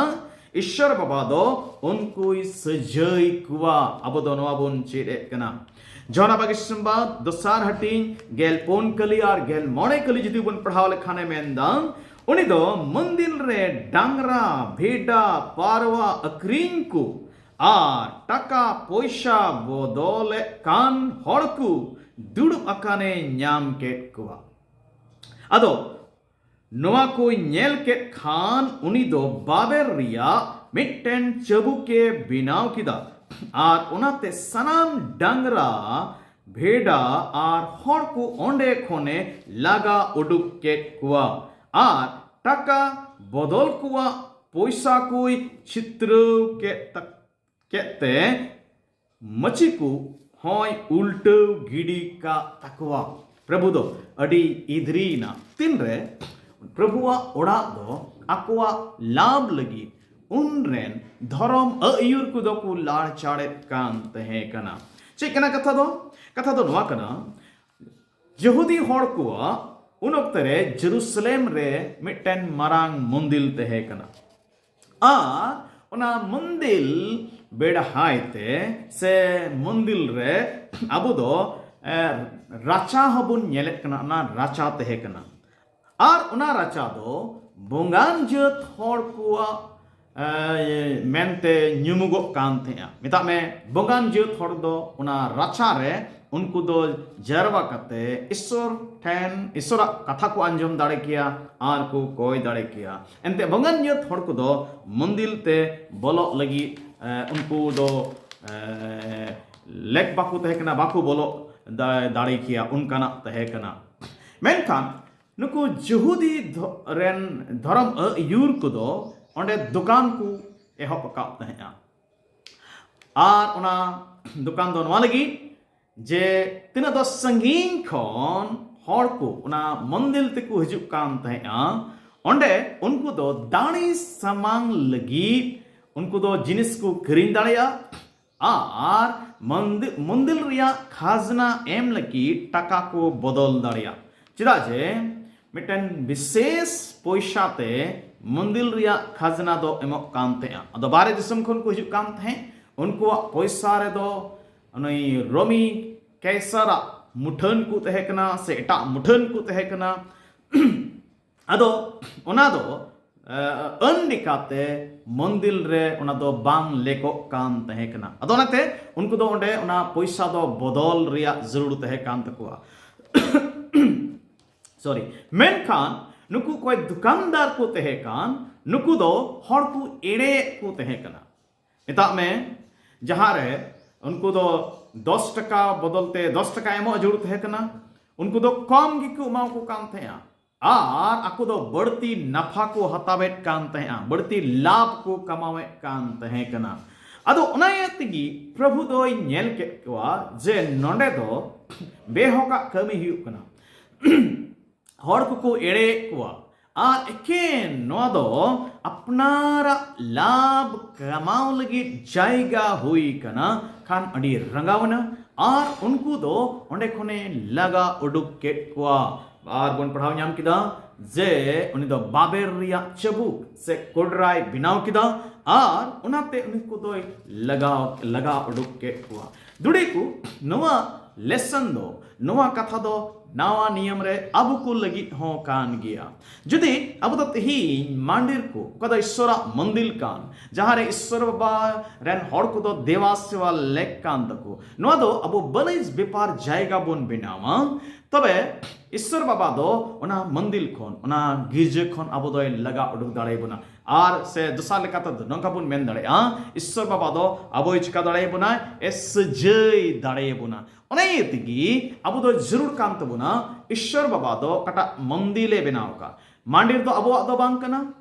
ᱤᱥᱚᱨ ᱵᱟᱵᱟ ᱫᱚ ᱩᱱᱠᱩᱭ ᱥᱟᱹᱡᱟᱹᱭ ᱠᱚᱣᱟ᱾ ᱟᱵᱚ ᱫᱚ ᱱᱚᱣᱟ ᱵᱚᱱ ᱪᱮᱫ ᱮᱫ ᱠᱟᱱᱟ᱾ ᱡᱚᱦᱟᱱᱟ ᱵᱟᱜᱤᱥᱚᱱᱵᱟᱫ ᱫᱚᱥᱟᱨ ᱦᱟᱹᱴᱤᱧ ᱜᱮᱞ ᱯᱩᱱ ᱠᱟᱹᱞᱤ ᱟᱨ ᱜᱮᱞ ᱢᱚᱬᱮ ᱠᱟᱹᱞᱤ ᱡᱩᱫᱤ ᱵᱚᱱ ᱯᱟᱲᱦᱟᱣ ᱞᱮᱠᱷᱟᱱᱮ ᱢᱮᱱᱫᱟ, ᱩᱱᱤ ᱫᱚ ᱢᱚᱱᱫᱤᱞ ᱨᱮ ᱰᱟᱝᱨᱟ, ᱵᱷᱮᱰᱟ, ᱯᱟᱨᱣᱟ ᱟᱹᱠᱷᱨᱤᱧ ᱠᱚ ᱟᱨ ᱴᱟᱠᱟ ᱯᱚᱭᱥᱟ ᱵᱚᱫᱚᱞᱮᱫ ᱠᱟᱱ ᱦᱚᱲ ᱠᱚ ᱫᱩᱲᱩᱵ ᱟᱠᱟᱱᱮ ᱧᱟᱢ ᱠᱮᱫ ᱠᱚᱣᱟ᱾ ᱟᱫᱚ ᱱᱚᱣᱟ ᱠᱚᱭ ᱧᱮᱞ ᱠᱮᱫ ᱠᱷᱟᱱ ᱩᱱᱤ ᱫᱚ ᱵᱟᱵᱮᱨ ᱨᱮᱭᱟᱜ ᱢᱤᱫᱴᱮᱱ ᱪᱟᱹᱵᱩᱠᱮ ᱵᱮᱱᱟᱣ ᱠᱮᱫᱟ ᱟᱨ ᱚᱱᱟᱛᱮ ᱥᱟᱱᱟᱢ ᱰᱟᱝᱨᱟ, ᱵᱷᱮᱰᱟ ᱟᱨ ᱦᱚᱲ ᱠᱚ ᱚᱸᱰᱮ ᱠᱷᱚᱱᱮ ᱞᱟᱜᱟ ᱩᱰᱩᱠ ᱠᱮᱫ ᱠᱚᱣᱟ ᱟᱨ ᱴᱟᱠᱟ ᱵᱚᱫᱚᱞ ᱠᱚᱣᱟᱜ ᱯᱚᱭᱥᱟ ᱠᱚᱭ ᱪᱷᱤᱛᱨᱟᱹᱣ ᱠᱮᱫ ᱛᱟ-, ᱠᱮᱫ ᱛᱮ ᱢᱟᱹᱪᱤ ᱠᱚ ᱦᱚᱸᱭ ᱩᱞᱴᱟᱹᱣ ᱜᱤᱰᱤ ᱠᱟᱜ ᱛᱟᱠᱚᱣᱟ᱾ ᱯᱨᱚᱵᱷᱩ ᱫᱚ ᱟᱹᱰᱤ ᱤᱫᱨᱤᱭᱮᱱᱟ᱾ ᱛᱤᱱᱨᱮ ᱯᱨᱚᱵᱷᱩᱣᱟᱜ ᱚᱲᱟᱜ ᱫᱚ ᱟᱠᱚᱣᱟᱜ ᱞᱟᱵᱷ ᱞᱟᱹᱜᱤᱫ ᱩᱱ ᱨᱮᱱ ᱫᱷᱚᱨᱚᱢ ᱟᱹᱭᱩᱨ ᱠᱚᱫᱚ ᱠᱚ ᱞᱟᱲᱪᱟᱲᱮᱫ ᱠᱟᱱ ᱛᱟᱦᱮᱸ ᱠᱟᱱᱟ᱾ ᱪᱮᱫ ᱠᱟᱱᱟ ᱠᱟᱛᱷᱟ ᱫᱚ? ᱠᱟᱛᱷᱟ ᱫᱚ ᱱᱚᱣᱟ ᱠᱟᱱᱟ, ᱡᱚᱦᱩᱫᱤ ᱦᱚᱲ ᱠᱚᱣᱟᱜ ᱩᱱ ᱚᱠᱛᱮ ᱨᱮ ᱡᱮᱨᱩᱥᱟᱞᱮᱢ ᱨᱮ ᱢᱤᱫᱴᱮᱱ ᱢᱟᱨᱟᱝ ᱢᱚᱱᱫᱤᱞ ᱛᱟᱦᱮᱸ ᱠᱟᱱᱟ᱾ ᱟᱨ ᱚᱱᱟ ᱢᱚᱱᱫᱤᱞ ᱵᱮᱲᱦᱟᱭ ᱛᱮ ᱥᱮ ᱢᱚᱱᱫᱤᱞ ᱨᱮ ᱟᱵᱚ ᱫᱚ, ᱮ, ᱨᱟᱪᱟ ᱦᱚᱸᱵᱚᱱ ᱧᱮᱞᱮᱫ ᱠᱟᱱᱟ, ᱚᱱᱟ ᱨᱟᱪᱟ ᱛᱟᱦᱮᱸ ᱠᱟᱱᱟ᱾ ᱟᱨ ᱚᱱᱟ ᱨᱟᱪᱟ ᱫᱚ ᱵᱚᱸᱜᱟᱱ ᱡᱟᱹᱛ ᱦᱚᱲ ᱠᱚᱣᱟᱜ, ᱮ, ᱢᱮᱱᱛᱮ ᱧᱩᱢᱩᱜᱚᱜ ᱠᱟᱱ ᱛᱟᱦᱮᱸᱜᱼᱟ᱾ ᱢᱮᱛᱟᱜ ᱢᱮ, ᱵᱚᱸᱜᱟᱱ ᱡᱟᱹᱛ ᱦᱚᱲ ᱫᱚ ᱚᱱᱟ ᱨᱟᱪᱟ ᱨᱮ ᱩᱱᱠᱩ ᱫᱚ ᱡᱟᱨᱣᱟ ᱠᱟᱛᱮ ᱤᱥᱥᱚᱨ ᱴᱷᱮᱱ, ᱤᱥᱥᱚᱨᱟᱜ ᱠᱟᱛᱷᱟ ᱠᱚ ᱟᱸᱡᱚᱢ ᱫᱟᱲᱮ ᱠᱮᱭᱟ ᱟᱨ ᱠᱚ ᱠᱚᱭ ᱫᱟᱲᱮ ᱠᱮᱭᱟ᱾ ᱮᱱᱛᱮ ᱵᱚᱸᱜᱟᱱ ᱡᱟᱹᱛ ᱦᱚᱲ ᱠᱚᱫᱚ ᱢᱚᱱᱫᱤᱞ ᱛᱮ ᱵᱚᱞᱚᱜ ᱞᱟᱹᱜᱤᱫ, ᱮ, ᱩᱱᱠᱩ ᱫᱚ, ᱮ, ᱞᱮᱠ ᱵᱟᱠᱚ ᱛᱟᱦᱮᱸ ᱠᱟᱱᱟ, ᱵᱟᱠᱚ ᱵᱚᱞᱚᱜ ᱫᱟ-, ᱫᱟᱲᱮ ᱠᱮᱭᱟ, ᱚᱱᱠᱟᱱᱟᱜ ᱛᱟᱦᱮᱸ ᱠᱟᱱᱟ᱾ ᱢᱮᱱᱠᱷᱟᱱ ᱱᱩᱠᱩ ᱡᱚᱦᱩᱫᱤ ᱫᱷᱚ-, ᱨᱮᱱ ᱫᱷᱚᱨᱚᱢ ᱟᱹᱭᱩᱨ ᱠᱚᱫᱚ ᱚᱸᱰᱮ ᱫᱚᱠᱟᱱ ᱠᱚ ᱮᱦᱚᱵ ᱟᱠᱟᱫ ᱛᱟᱦᱮᱸᱫᱼᱟ᱾ ᱟᱨ ᱚᱱᱟ ᱫᱚᱠᱟᱱ ᱫᱚ ᱱᱚᱣᱟ ᱞᱟᱹᱜᱤᱫ ᱡᱮ ᱛᱤᱱᱟᱹᱜ ᱫᱚ ᱥᱟᱺᱜᱤᱧ ᱠᱷᱚᱱ ᱦᱚᱲ ᱠᱚ ᱚᱱᱟ ᱢᱚᱱᱫᱤᱨ ᱛᱮᱠᱚ ᱦᱤᱡᱩᱜ ᱠᱟᱱ ᱛᱟᱦᱮᱸᱫᱼᱟ, ᱚᱸᱰᱮ ᱩᱱᱠᱩ ᱫᱚ ᱫᱟᱲᱮ ᱥᱟᱢᱟᱝ ᱞᱟᱹᱜᱤᱫ ᱩᱱᱠᱩ ᱫᱚ ᱡᱤᱱᱤᱥ ᱠᱚ ᱠᱤᱨᱤᱧ ᱫᱟᱲᱮᱭᱟᱜᱼᱟ ᱟᱨ ᱢᱚᱱᱫᱤ-, ᱢᱚᱱᱫᱤᱨ ᱨᱮᱭᱟᱜ ᱠᱷᱟᱡᱽᱱᱟ ᱮᱢ ᱞᱟᱹᱜᱤᱫ ᱴᱟᱠᱟ ᱠᱚ ᱵᱚᱫᱚᱞ ᱫᱟᱲᱮᱭᱟᱜᱼᱟ᱾ ᱪᱮᱫᱟᱜ ᱡᱮ ᱢᱤᱫᱴᱮᱱ ᱵᱤᱥᱮᱥ ᱯᱚᱭᱥᱟ ᱛᱮ ᱢᱚᱱᱫᱤᱨ ᱨᱮᱭᱟᱜ ᱠᱷᱟᱡᱽᱱᱟ ᱫᱚ ᱮᱢᱚᱜ ᱠᱟᱱ ᱛᱟᱦᱮᱸᱜᱼᱟ᱾ ᱟᱫᱚ ᱵᱟᱦᱨᱮ ᱫᱤᱥᱚᱢ ᱠᱷᱚᱱ ᱠᱚ ᱦᱤᱡᱩᱜ ᱠᱟᱱ ᱛᱟᱦᱮᱸᱫ, ᱩᱱᱠᱩᱣᱟᱜ ᱯᱚᱭᱥᱟ ᱨᱮᱫᱚ ᱩᱱᱤ ᱨᱳᱢᱤ ᱠᱮᱥᱟᱨᱟᱜ ᱢᱩᱴᱷᱟᱹᱱ ᱠᱚ ᱛᱟᱦᱮᱸ ᱠᱟᱱᱟ ᱥᱮ ᱮᱴᱟᱜ ᱢᱩᱴᱷᱟᱹᱱ ᱠᱚ ᱛᱟᱦᱮᱸ ᱠᱟᱱᱟ᱾ ᱟᱫᱚ ᱚᱱᱟ ᱫᱚ, ᱮ, ᱟᱹᱱ ᱞᱮᱠᱟᱛᱮ ᱢᱚᱱᱫᱤᱨ ᱨᱮ ᱚᱱᱟ ᱫᱚ ᱵᱟᱝ ᱞᱮᱠᱚᱜ ᱠᱟᱱ ᱛᱟᱦᱮᱸ ᱠᱟᱱᱟ᱾ ᱟᱫᱚ ᱚᱱᱟᱛᱮ ᱩᱱᱠᱩ ᱫᱚ ᱚᱸᱰᱮ ᱚᱱᱟ ᱯᱚᱭᱥᱟ ᱫᱚ ᱵᱚᱫᱚᱞ ᱨᱮᱭᱟᱜ ᱡᱟᱹᱨᱩᱲ ᱛᱟᱦᱮᱸ ᱠᱟᱱ ᱛᱟᱠᱚᱣᱟ᱾ ᱥᱚᱨᱤ, ᱢᱮᱱᱠᱷᱟᱱ ᱱᱩᱠᱩ ᱚᱠᱚᱭ ᱫᱚᱠᱟᱱᱫᱟᱨ ᱠᱚ ᱛᱟᱦᱮᱸ ᱠᱟᱱ, ᱱᱩᱠᱩ ᱫᱚ ᱦᱚᱲ ᱠᱚ ᱮᱲᱮᱭᱮᱫ ᱠᱚ ᱛᱟᱦᱮᱸ ᱠᱟᱱᱟ᱾ ᱢᱮᱛᱟᱜ ᱢᱮ, ᱡᱟᱦᱟᱸ ᱨᱮ ᱩᱱᱠᱩ ᱫᱚ ᱫᱚᱥ ᱴᱟᱠᱟ ᱵᱚᱫᱚᱞ ᱛᱮ ᱫᱚᱥ ᱴᱟᱠᱟ ᱮᱢᱚᱜ ᱡᱟᱹᱨᱩᱲ ᱛᱟᱦᱮᱸ ᱠᱟᱱᱟ, ᱩᱱᱠᱩ ᱫᱚ ᱠᱚᱢ ᱜᱮᱠᱚ ᱮᱢᱟ ᱠᱚ ᱠᱟᱱ ᱛᱟᱦᱮᱸᱜᱼᱟ᱾ ᱟᱨ ᱟᱠᱚ ᱫᱚ ᱵᱟᱹᱲᱛᱤ ᱱᱟᱯᱷᱟ ᱠᱚ ᱦᱟᱛᱟᱣᱮᱫ ᱠᱟᱱ ᱛᱟᱦᱮᱸᱜᱼᱟ, ᱵᱟᱹᱲᱛᱤ ᱞᱟᱵᱷ ᱠᱚ ᱠᱟᱢᱟᱣᱮᱫ ᱠᱟᱱ ᱛᱟᱦᱮᱸ ᱠᱟᱱᱟ᱾ ᱟᱫᱚ ᱚᱱᱟ ᱤᱭᱟᱹ ᱛᱮᱜᱮ ᱯᱨᱚᱵᱷᱩ ᱫᱚᱭ ᱧᱮᱞ ᱠᱮᱫ ᱠᱚᱣᱟ ᱡᱮ ᱱᱚᱰᱮ ᱫᱚ ᱵᱮᱦᱚᱠᱟᱜ ᱠᱟᱹᱢᱤ ᱦᱩᱭᱩᱜ ᱠᱟᱱᱟ᱾ ᱦᱚᱲ ᱠᱚᱠᱚ ᱮᱲᱮᱭᱮᱫ ᱠᱚᱣᱟ᱾ ᱟᱨ ᱮᱠᱮᱱ ᱱᱚᱣᱟ ᱫᱚ ᱟᱯᱱᱟᱨᱟᱜ ᱞᱟᱵᱷ ᱠᱟᱢᱟᱣ ᱞᱟᱹᱜᱤᱫ ᱡᱟᱭᱜᱟ ᱦᱩᱭ ᱠᱟᱱᱟ ᱠᱷᱟᱱ ᱟᱹᱰᱤ ᱨᱟᱸᱜᱟᱣᱱᱟ᱾ ᱟᱨ ᱩᱱᱠᱩ ᱫᱚ ᱚᱸᱰᱮ ᱠᱷᱚᱱᱮ ᱞᱟᱜᱟ ᱩᱰᱩᱠ ᱠᱮᱫ ᱠᱚᱣᱟ᱾ ᱟᱨ ᱵᱚᱱ ᱯᱟᱲᱦᱟᱣ ᱧᱟᱢ ᱠᱮᱫᱟ ᱡᱮ ᱩᱱᱤ ᱫᱚ ᱵᱟᱵᱮᱨ ᱨᱮᱭᱟᱜ ᱪᱟᱹᱵᱩᱠ ᱥᱮ ᱠᱚᱰᱨᱟᱭ ᱵᱮᱱᱟᱣ ᱠᱮᱫᱟ᱾ ᱟᱨ ᱚᱱᱟᱛᱮ ᱩᱱᱠᱩ ᱫᱚᱭ ᱞᱟᱜᱟᱣ ᱞᱟᱜᱟ ᱩᱰᱩᱠ ᱠᱮᱫ ᱠᱚᱣᱟ᱾ ᱫᱩᱲᱤ ᱠᱚ, ᱱᱚᱣᱟ ᱞᱮᱥᱚᱱ ᱫᱚ, ᱱᱚᱣᱟ ᱠᱟᱛᱷᱟ ᱫᱚ ᱱᱟᱣᱟ ᱱᱤᱭᱚᱢ ᱨᱮ ᱟᱵᱚ ᱠᱚ ᱞᱟᱹᱜᱤᱫ ᱦᱚᱸ ᱠᱟᱱ ᱜᱮᱭᱟ᱾ ᱡᱩᱫᱤ ᱟᱵᱚ ᱫᱚ ᱛᱮᱦᱮᱧ ᱢᱟᱱᱰᱤᱨ ᱠᱚ, ᱚᱠᱟ ᱫᱚ ᱤᱥᱥᱚᱨᱟᱜ ᱢᱚᱱᱫᱤᱨ ᱠᱟᱱ, ᱡᱟᱦᱟᱸ ᱨᱮ ᱤᱥᱥᱚᱨ ᱵᱟᱵᱟ ᱨᱮᱱ ᱦᱚᱲ ᱠᱚᱫᱚ ᱫᱮᱵᱟ ᱥᱮᱵᱟ ᱞᱮᱠ ᱠᱟᱱ ᱛᱟᱠᱚ, ᱱᱚᱣᱟ ᱫᱚ ᱟᱵᱚ ᱵᱟᱹᱱᱤᱡᱽ ᱵᱮᱯᱟᱨ ᱡᱟᱭᱜᱟ ᱵᱚᱱ ᱵᱮᱱᱟᱣᱟ, ᱛᱚᱵᱮ ᱤᱥᱥᱚᱨ ᱵᱟᱵᱟ ᱫᱚ ᱚᱱᱟ ᱢᱚᱱᱫᱤᱨ ᱠᱷᱚᱱ, ᱚᱱᱟ ᱜᱤᱨᱡᱟᱹ ᱠᱷᱚᱱ ᱟᱵᱚ ᱫᱚᱭ ᱞᱟᱜᱟ ᱩᱰᱩᱠ ᱫᱟᱲᱮᱭᱟᱵᱚᱱᱟ᱾ ᱟᱨ ᱥᱮ ᱫᱚᱥᱟᱨ ᱞᱮᱠᱟᱛᱮ ᱫᱚ ᱱᱚᱝᱠᱟ ᱵᱚᱱ ᱢᱮᱱ ᱫᱟᱲᱮᱭᱟᱜᱼᱟ, ᱤᱥᱥᱚᱨ ᱵᱟᱵᱟ ᱫᱚ ᱟᱵᱚᱭ ᱪᱤᱠᱟ ᱫᱟᱲᱮᱭᱟᱵᱚᱱᱟ? ᱮ ᱥᱟᱹᱡᱟᱹᱭ ᱫᱟᱲᱮᱭᱟᱵᱚᱱᱟ᱾ ᱚᱱᱟ ᱤᱭᱟᱹ ᱛᱮᱜᱮ ᱟᱵᱚ ᱫᱚ ᱡᱟᱹᱨᱩᱲ ᱠᱟᱱ ᱛᱟᱵᱚᱱᱟ, ᱤᱥᱥᱚᱨ ᱵᱟᱵᱟ ᱫᱚ ᱚᱠᱟᱴᱟᱜ ᱢᱚᱱᱫᱤᱨ ᱮ ᱵᱮᱱᱟᱣ ᱟᱠᱟᱫ, ᱢᱟᱱᱰᱤᱨ ᱫᱚ ᱟᱵᱚᱣᱟᱜ ᱫᱚ ᱵᱟᱝ ᱠᱟᱱᱟ᱾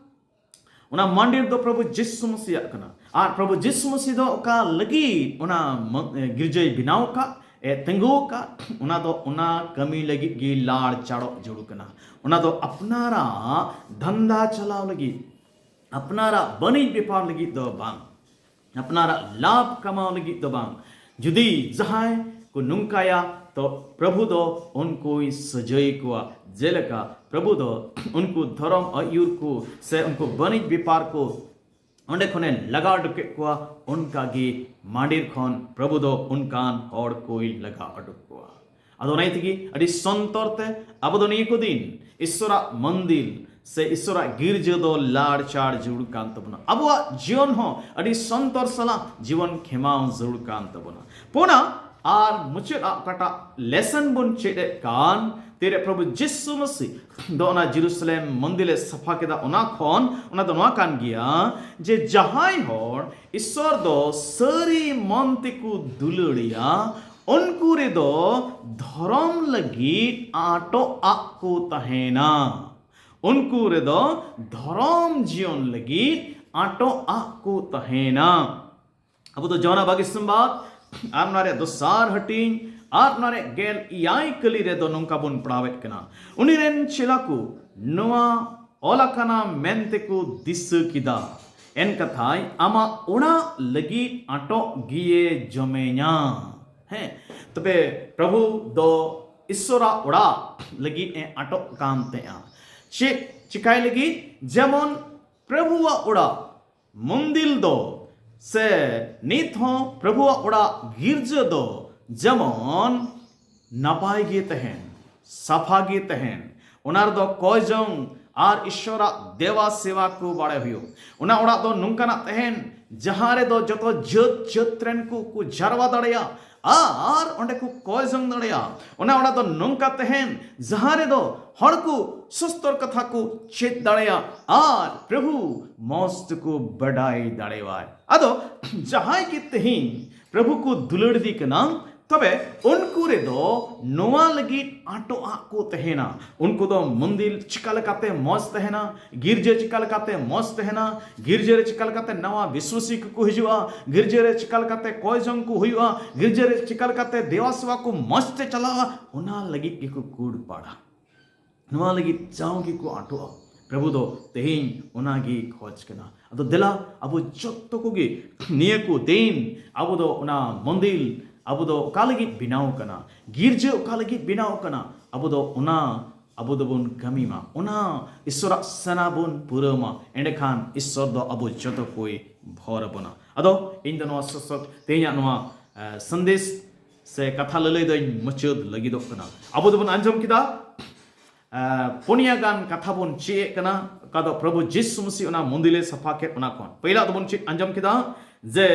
ᱚᱱᱟ ᱢᱟᱱᱰᱤᱨ ᱫᱚ ᱯᱨᱚᱵᱷᱩ ᱡᱤᱥᱩ ᱢᱟᱹᱥᱤᱭᱟᱜ ᱠᱟᱱᱟ᱾ ᱟᱨ ᱯᱨᱚᱵᱷᱩ ᱡᱤᱥᱩ ᱢᱟᱹᱥᱤ ᱫᱚ ᱚᱠᱟ ᱞᱟᱹᱜᱤᱫ ᱚᱱᱟ ᱢᱚ-, ᱮ, ᱜᱤᱨᱡᱟᱹᱭ ᱵᱮᱱᱟᱣ ᱟᱠᱟᱫ, ᱮ, ᱛᱤᱸᱜᱩ ᱟᱠᱟᱫ, ᱚᱱᱟ ᱫᱚ ᱚᱱᱟ ᱠᱟᱹᱢᱤ ᱞᱟᱹᱜᱤᱫ ᱜᱮ ᱞᱟᱲ ᱪᱟᱲᱚᱜ ᱡᱟᱹᱨᱩᱲ ᱠᱟᱱᱟ᱾ ᱚᱱᱟ ᱫᱚ ᱟᱯᱱᱟᱨᱟᱜ ᱫᱷᱟᱱᱫᱟ ᱪᱟᱞᱟᱣ ᱞᱟᱹᱜᱤᱫ, ᱟᱯᱱᱟᱨᱟᱜ ᱵᱟᱹᱱᱤᱡᱽ ᱵᱮᱯᱟᱨ ᱞᱟᱹᱜᱤᱫ ᱫᱚ ᱵᱟᱝ, ᱟᱯᱱᱟᱨᱟᱜ ᱞᱟᱵᱷ ᱠᱟᱢᱟᱣ ᱞᱟᱹᱜᱤᱫ ᱫᱚ ᱵᱟᱝ᱾ ᱡᱩᱫᱤ ᱡᱟᱦᱟᱸᱭ ᱠᱚ ᱱᱚᱝᱠᱟᱭᱟ, ᱛᱚ ᱯᱨᱚᱵᱷᱩ ᱫᱚ ᱩᱱᱠᱩᱭ ᱥᱟᱹᱡᱟᱹᱭ ᱠᱚᱣᱟ᱾ ᱡᱮᱞᱮᱠᱟ ᱯᱨᱚᱵᱷᱩ ᱫᱚ ᱩᱱᱠᱩ ᱫᱷᱚᱨᱚᱢ ᱟᱹᱭᱩᱨ ᱠᱚ ᱥᱮ ᱩᱱᱠᱩ ᱵᱟᱹᱱᱤᱡᱽ ᱵᱮᱯᱟᱨ ᱠᱚ ᱚᱸᱰᱮ ᱠᱷᱚᱱᱮ ᱞᱟᱜᱟ ᱩᱰᱩᱠ ᱠᱮᱫ ᱠᱚᱣᱟ, ᱚᱱᱠᱟ ᱜᱮ ᱢᱟᱱᱰᱤᱨ ᱠᱷᱚᱱ ᱯᱨᱚᱵᱷᱩ ᱫᱚ ᱚᱱᱠᱟᱱ ᱦᱚᱲ ᱠᱚᱭ ᱞᱟᱜᱟ ᱩᱰᱩᱠ ᱠᱚᱣᱟ᱾ ᱟᱫᱚ ᱚᱱᱟ ᱛᱮᱜᱮ ᱟᱹᱰᱤ ᱥᱚᱱᱛᱚᱨ ᱛᱮ ᱟᱵᱚ ᱫᱚ ᱱᱤᱭᱟᱹ ᱠᱚ ᱫᱤᱱ ᱤᱥᱥᱚᱨᱟᱜ ᱢᱚᱱᱫᱤᱨ ᱥᱮ ᱤᱥᱥᱚᱨᱟᱜ ᱜᱤᱨᱡᱟᱹ ᱫᱚ ᱞᱟᱲ ᱪᱟᱲ ᱡᱟᱹᱨᱩᱲ ᱠᱟᱱ ᱛᱟᱵᱚᱱᱟ᱾ ᱟᱵᱚᱣᱟᱜ ᱡᱤᱭᱚᱱ ᱦᱚᱸ ᱟᱹᱰᱤ ᱥᱚᱱᱛᱚᱨ ᱥᱟᱞᱟᱜ ᱡᱤᱵᱚᱱ ᱠᱷᱮᱢᱟᱣ ᱡᱟᱹᱨᱩᱲ ᱠᱟᱱ ᱛᱟᱵᱚᱱᱟ᱾ ᱯᱩᱱᱟ ᱟᱨ ᱢᱩᱪᱟᱹᱫ ᱟᱜ ᱚᱠᱟᱴᱟᱜ ᱞᱮᱥᱚᱱ ᱵᱚᱱ ᱪᱮᱫ ᱮᱫ ᱠᱟᱱ, ᱛᱤᱨᱮ ᱯᱨᱚᱵᱷᱩ ᱡᱤᱥᱩ ᱢᱟᱹᱥᱤ ᱫᱚ ᱚᱱᱟ ᱡᱮᱨᱩᱥᱟᱞᱮᱢ ᱢᱚᱱᱫᱤᱨ ᱮ ᱥᱟᱯᱷᱟ ᱠᱮᱫᱟ, ᱚᱱᱟ ᱠᱷᱚᱱ, ᱚᱱᱟ ᱫᱚ ᱱᱚᱣᱟ ᱠᱟᱱ ᱜᱮᱭᱟ ᱡᱮ ᱡᱟᱦᱟᱸᱭ ᱦᱚᱲ ᱤᱥᱥᱚᱨ ᱫᱚ ᱥᱟᱹᱨᱤ ᱢᱚᱱ ᱛᱮᱠᱚ ᱫᱩᱞᱟᱹᱲᱮᱭᱟ, ᱩᱱᱠᱩ ᱨᱮᱫᱚ ᱫᱷᱚᱨᱚᱢ ᱞᱟᱹᱜᱤᱫ ᱟᱴᱚᱜ ᱟᱜ ᱠᱚ ᱛᱟᱦᱮᱱᱟ᱾ ᱩᱱᱠᱩ ᱨᱮᱫᱚ ᱫᱷᱚᱨᱚᱢ ᱡᱤᱭᱚᱱ ᱞᱟᱹᱜᱤᱫ ᱟᱴᱚᱜ ᱟᱜ ᱠᱚ ᱛᱟᱦᱮᱱᱟ᱾ ᱟᱵᱚ ᱫᱚ ᱡᱚᱦᱟᱱᱟᱜ ᱵᱟᱜᱤ ᱥᱚᱢᱵᱟᱫ ᱟᱨ ᱚᱱᱟ ᱨᱮᱭᱟᱜ ᱫᱚᱥᱟᱨ ᱦᱟᱹᱴᱤᱧ ᱟᱨ ᱚᱱᱟ ᱨᱮᱭᱟᱜ ᱜᱮᱞ ᱮᱭᱟᱭ ᱠᱟᱹᱞᱤ ᱨᱮᱫᱚ ᱱᱚᱝᱠᱟ ᱵᱚᱱ ᱯᱟᱲᱦᱟᱣᱮᱫ ᱠᱟᱱᱟ, ᱩᱱᱤ ᱨᱮᱱ ᱪᱮᱞᱟ ᱠᱚ ᱱᱚᱣᱟ ᱚᱞ ᱟᱠᱟᱱᱟ ᱢᱮᱱᱛᱮ ᱠᱚ ᱫᱤᱥᱟᱹ ᱠᱮᱫᱟ᱾ ᱮᱱᱠᱟᱛᱷᱟᱭ ᱟᱢᱟᱜ ᱚᱲᱟᱜ ᱞᱟᱹᱜᱤᱫ ᱟᱴᱚᱜ ᱜᱮᱭᱮ ᱡᱚᱢᱮᱧᱟ᱾ ᱦᱮᱸ, ᱛᱚᱵᱮ ᱯᱨᱚᱵᱷᱩ ᱫᱚ ᱤᱥᱥᱚᱨᱟᱜ ᱚᱲᱟᱜ ᱞᱟᱹᱜᱤᱫ ᱮ ᱟᱴᱚᱜ ᱠᱟᱱ ᱛᱟᱦᱮᱸᱜᱼᱟ᱾ ᱪᱮᱫ ᱪᱤᱠᱟᱭ ᱞᱟᱹᱜᱤᱫ? ᱡᱮᱢᱚᱱ ᱯᱨᱚᱵᱷᱩᱣᱟᱜ ᱚᱲᱟᱜ ᱢᱚᱱᱫᱤᱞ ᱫᱚ ᱥᱮ ᱱᱤᱛ ᱦᱚᱸ ᱯᱨᱚᱵᱷᱩᱣᱟᱜ ᱚᱲᱟᱜ ᱜᱤᱨᱡᱟᱹ ᱫᱚ ᱡᱮᱢᱚᱱ ᱱᱟᱯᱟᱭ ᱜᱮ ᱛᱟᱦᱮᱱ, ᱥᱟᱯᱷᱟ ᱜᱮ ᱛᱟᱦᱮᱱ, ᱚᱱᱟ ᱨᱮᱫᱚ ᱠᱚᱭ ᱡᱚᱝ ᱟᱨ ᱤᱥᱥᱚᱨᱟᱜ ᱫᱮᱵᱟ ᱥᱮᱵᱟ ᱠᱚ ᱵᱟᱲᱟᱭ ᱦᱩᱭᱩᱜ᱾ ᱚᱱᱟ ᱚᱲᱟᱜ ᱫᱚ ᱱᱚᱝᱠᱟᱱᱟᱜ ᱛᱟᱦᱮᱱ ᱡᱟᱦᱟᱸ ᱨᱮᱫᱚ ᱡᱚᱛᱚ ᱡᱟᱹᱛ ᱡᱟᱹᱛ ᱨᱮᱱ ᱠᱚ ᱠᱚ ᱡᱟᱨᱣᱟ ᱫᱟᱲᱮᱭᱟᱜ ᱟᱨ ᱚᱸᱰᱮ ᱠᱚ ᱠᱚᱭ ᱡᱚᱝ ᱫᱟᱲᱮᱭᱟᱜ᱾ ᱚᱱᱟ ᱚᱲᱟᱜ ᱫᱚ ᱱᱚᱝᱠᱟ ᱛᱟᱦᱮᱱ ᱡᱟᱦᱟᱸ ᱨᱮᱫᱚ ᱦᱚᱲ ᱠᱚ ᱥᱩᱥᱛᱚᱨ ᱠᱟᱛᱷᱟ ᱠᱚ ᱪᱮᱫ ᱫᱟᱲᱮᱭᱟᱜ ᱟᱨ ᱯᱨᱚᱵᱷᱩ ᱢᱚᱡᱽ ᱛᱮᱠᱚ ᱵᱟᱰᱟᱭ ᱫᱟᱲᱮᱭᱟᱜ᱾ ᱟᱫᱚ ᱡᱟᱦᱟᱸᱭ ᱜᱮ ᱛᱮᱦᱮᱧ ᱯᱨᱚᱵᱷᱩ ᱠᱚ ᱫᱩᱞᱟᱹᱲ ᱫᱤ ᱠᱟᱱᱟ, ᱛᱚᱵᱮ ᱩᱱᱠᱩ ᱨᱮᱫᱚ ᱱᱚᱣᱟ ᱞᱟᱹᱜᱤᱫ ᱟᱴᱚᱜ ᱟᱜ ᱠᱚ ᱛᱟᱦᱮᱱᱟ᱾ ᱩᱱᱠᱩ ᱫᱚ ᱢᱚᱱᱫᱤᱨ ᱪᱤᱠᱟ ᱞᱮᱠᱟᱛᱮ ᱢᱚᱡᱽ ᱛᱟᱦᱮᱱᱟ, ᱜᱤᱨᱡᱟᱹ ᱪᱤᱠᱟ ᱞᱮᱠᱟᱛᱮ ᱢᱚᱡᱽ ᱛᱟᱦᱮᱱᱟ, ᱜᱤᱨᱡᱟᱹ ᱨᱮ ᱪᱤᱠᱟ ᱞᱮᱠᱟᱛᱮ ᱱᱟᱣᱟ ᱵᱤᱥᱣᱟᱥᱤ ᱠᱚᱠᱚ ᱦᱤᱡᱩᱜᱼᱟ, ᱜᱤᱨᱡᱟᱹ ᱨᱮ ᱪᱤᱠᱟ ᱞᱮᱠᱟᱛᱮ ᱠᱚᱭ ᱡᱚᱝ ᱠᱚ ᱦᱩᱭᱩᱜᱼᱟ, ᱜᱤᱨᱡᱟᱹ ᱨᱮ ᱪᱤᱠᱟ ᱞᱮᱠᱟᱛᱮ ᱫᱮᱣᱟ ᱥᱮᱵᱟ ᱠᱚ ᱢᱚᱡᱽ ᱛᱮ ᱪᱟᱞᱟᱜᱼᱟ, ᱚᱱᱟ ᱞᱟᱹᱜᱤᱫ ᱜᱮᱠᱚ ᱠᱩᱲ ᱯᱟᱲᱟ᱾ ᱱᱚᱣᱟ ᱞᱟᱹᱜᱤᱫ ᱡᱟᱣ ᱜᱮᱠᱚ ᱟᱴᱚᱜᱼᱟ᱾ ᱯᱨᱚᱵᱷᱩ ᱫᱚ ᱛᱮᱦᱮᱧ ᱚᱱᱟ ᱜᱮᱭ ᱠᱷᱚᱡᱽ ᱠᱟᱱᱟ᱾ ᱟᱫᱚ ᱫᱮᱞᱟ, ᱟᱵᱚ ᱡᱚᱛᱚ ᱠᱚᱜᱮ ᱱᱤᱭᱟᱹ ᱠᱚ ᱫᱤᱱ ᱟᱵᱚ ᱫᱚ ᱚᱱᱟ ᱢᱚᱱᱫᱤᱨ ᱟᱵᱚ ᱫᱚ ᱚᱠᱟ ᱞᱟᱹᱜᱤᱫ ᱵᱮᱱᱟᱣ ᱠᱟᱱᱟ, ᱜᱤᱨᱡᱟᱹ ᱚᱠᱟ ᱞᱟᱹᱜᱤᱫ ᱵᱮᱱᱟᱣ ᱠᱟᱱᱟ, ᱟᱵᱚ ᱫᱚ ᱚᱱᱟ ᱟᱵᱚ ᱫᱚᱵᱚᱱ ᱠᱟᱹᱢᱤ ᱢᱟ, ᱚᱱᱟ ᱤᱥᱥᱚᱨᱟᱜ ᱥᱟᱱᱟ ᱵᱚᱱ ᱯᱩᱨᱟᱹᱣ ᱢᱟ᱾ ᱮᱸᱰᱮᱠᱷᱟᱱ ᱤᱥᱥᱚᱨ ᱫᱚ ᱟᱵᱚ ᱡᱚᱛᱚ ᱠᱚᱭ ᱵᱷᱚᱨ ᱟᱵᱚᱱᱟ᱾ ᱟᱫᱚ ᱤᱧ ᱫᱚ ᱱᱚᱣᱟ ᱥᱚᱥᱚᱠ ᱛᱮᱦᱮᱧᱟᱜ ᱱᱚᱣᱟ, ᱮ, ᱥᱟᱸᱫᱮᱥ ᱥᱮ ᱠᱟᱛᱷᱟ ᱞᱟᱹᱞᱟᱹᱭ ᱫᱚᱧ ᱢᱩᱪᱟᱹᱫ ᱞᱟᱹᱜᱤᱫᱚᱜ ᱠᱟᱱᱟ᱾ ᱟᱵᱚ ᱫᱚᱵᱚᱱ ᱟᱸᱡᱚᱢ ᱠᱮᱫᱟ, ᱮ, ᱯᱩᱱᱭᱟ ᱜᱟᱱ ᱠᱟᱛᱷᱟ ᱵᱚᱱ ᱪᱮᱫ ᱮᱫ ᱠᱟᱱᱟ, ᱚᱠᱟ ᱫᱚ ᱯᱨᱚᱵᱷᱩ ᱡᱤᱥᱩ ᱢᱟᱹᱥᱤ ᱚᱱᱟ ᱢᱚᱱᱫᱤᱞᱮ ᱥᱟᱯᱷᱟ ᱠᱮᱫ ᱚᱱᱟ ᱠᱷᱚᱱ᱾ ᱯᱳᱭᱞᱟ ᱫᱚᱵᱚᱱ ᱪᱮᱫ ᱟᱸᱡᱚᱢ ᱠᱮᱫᱟ ᱡᱮ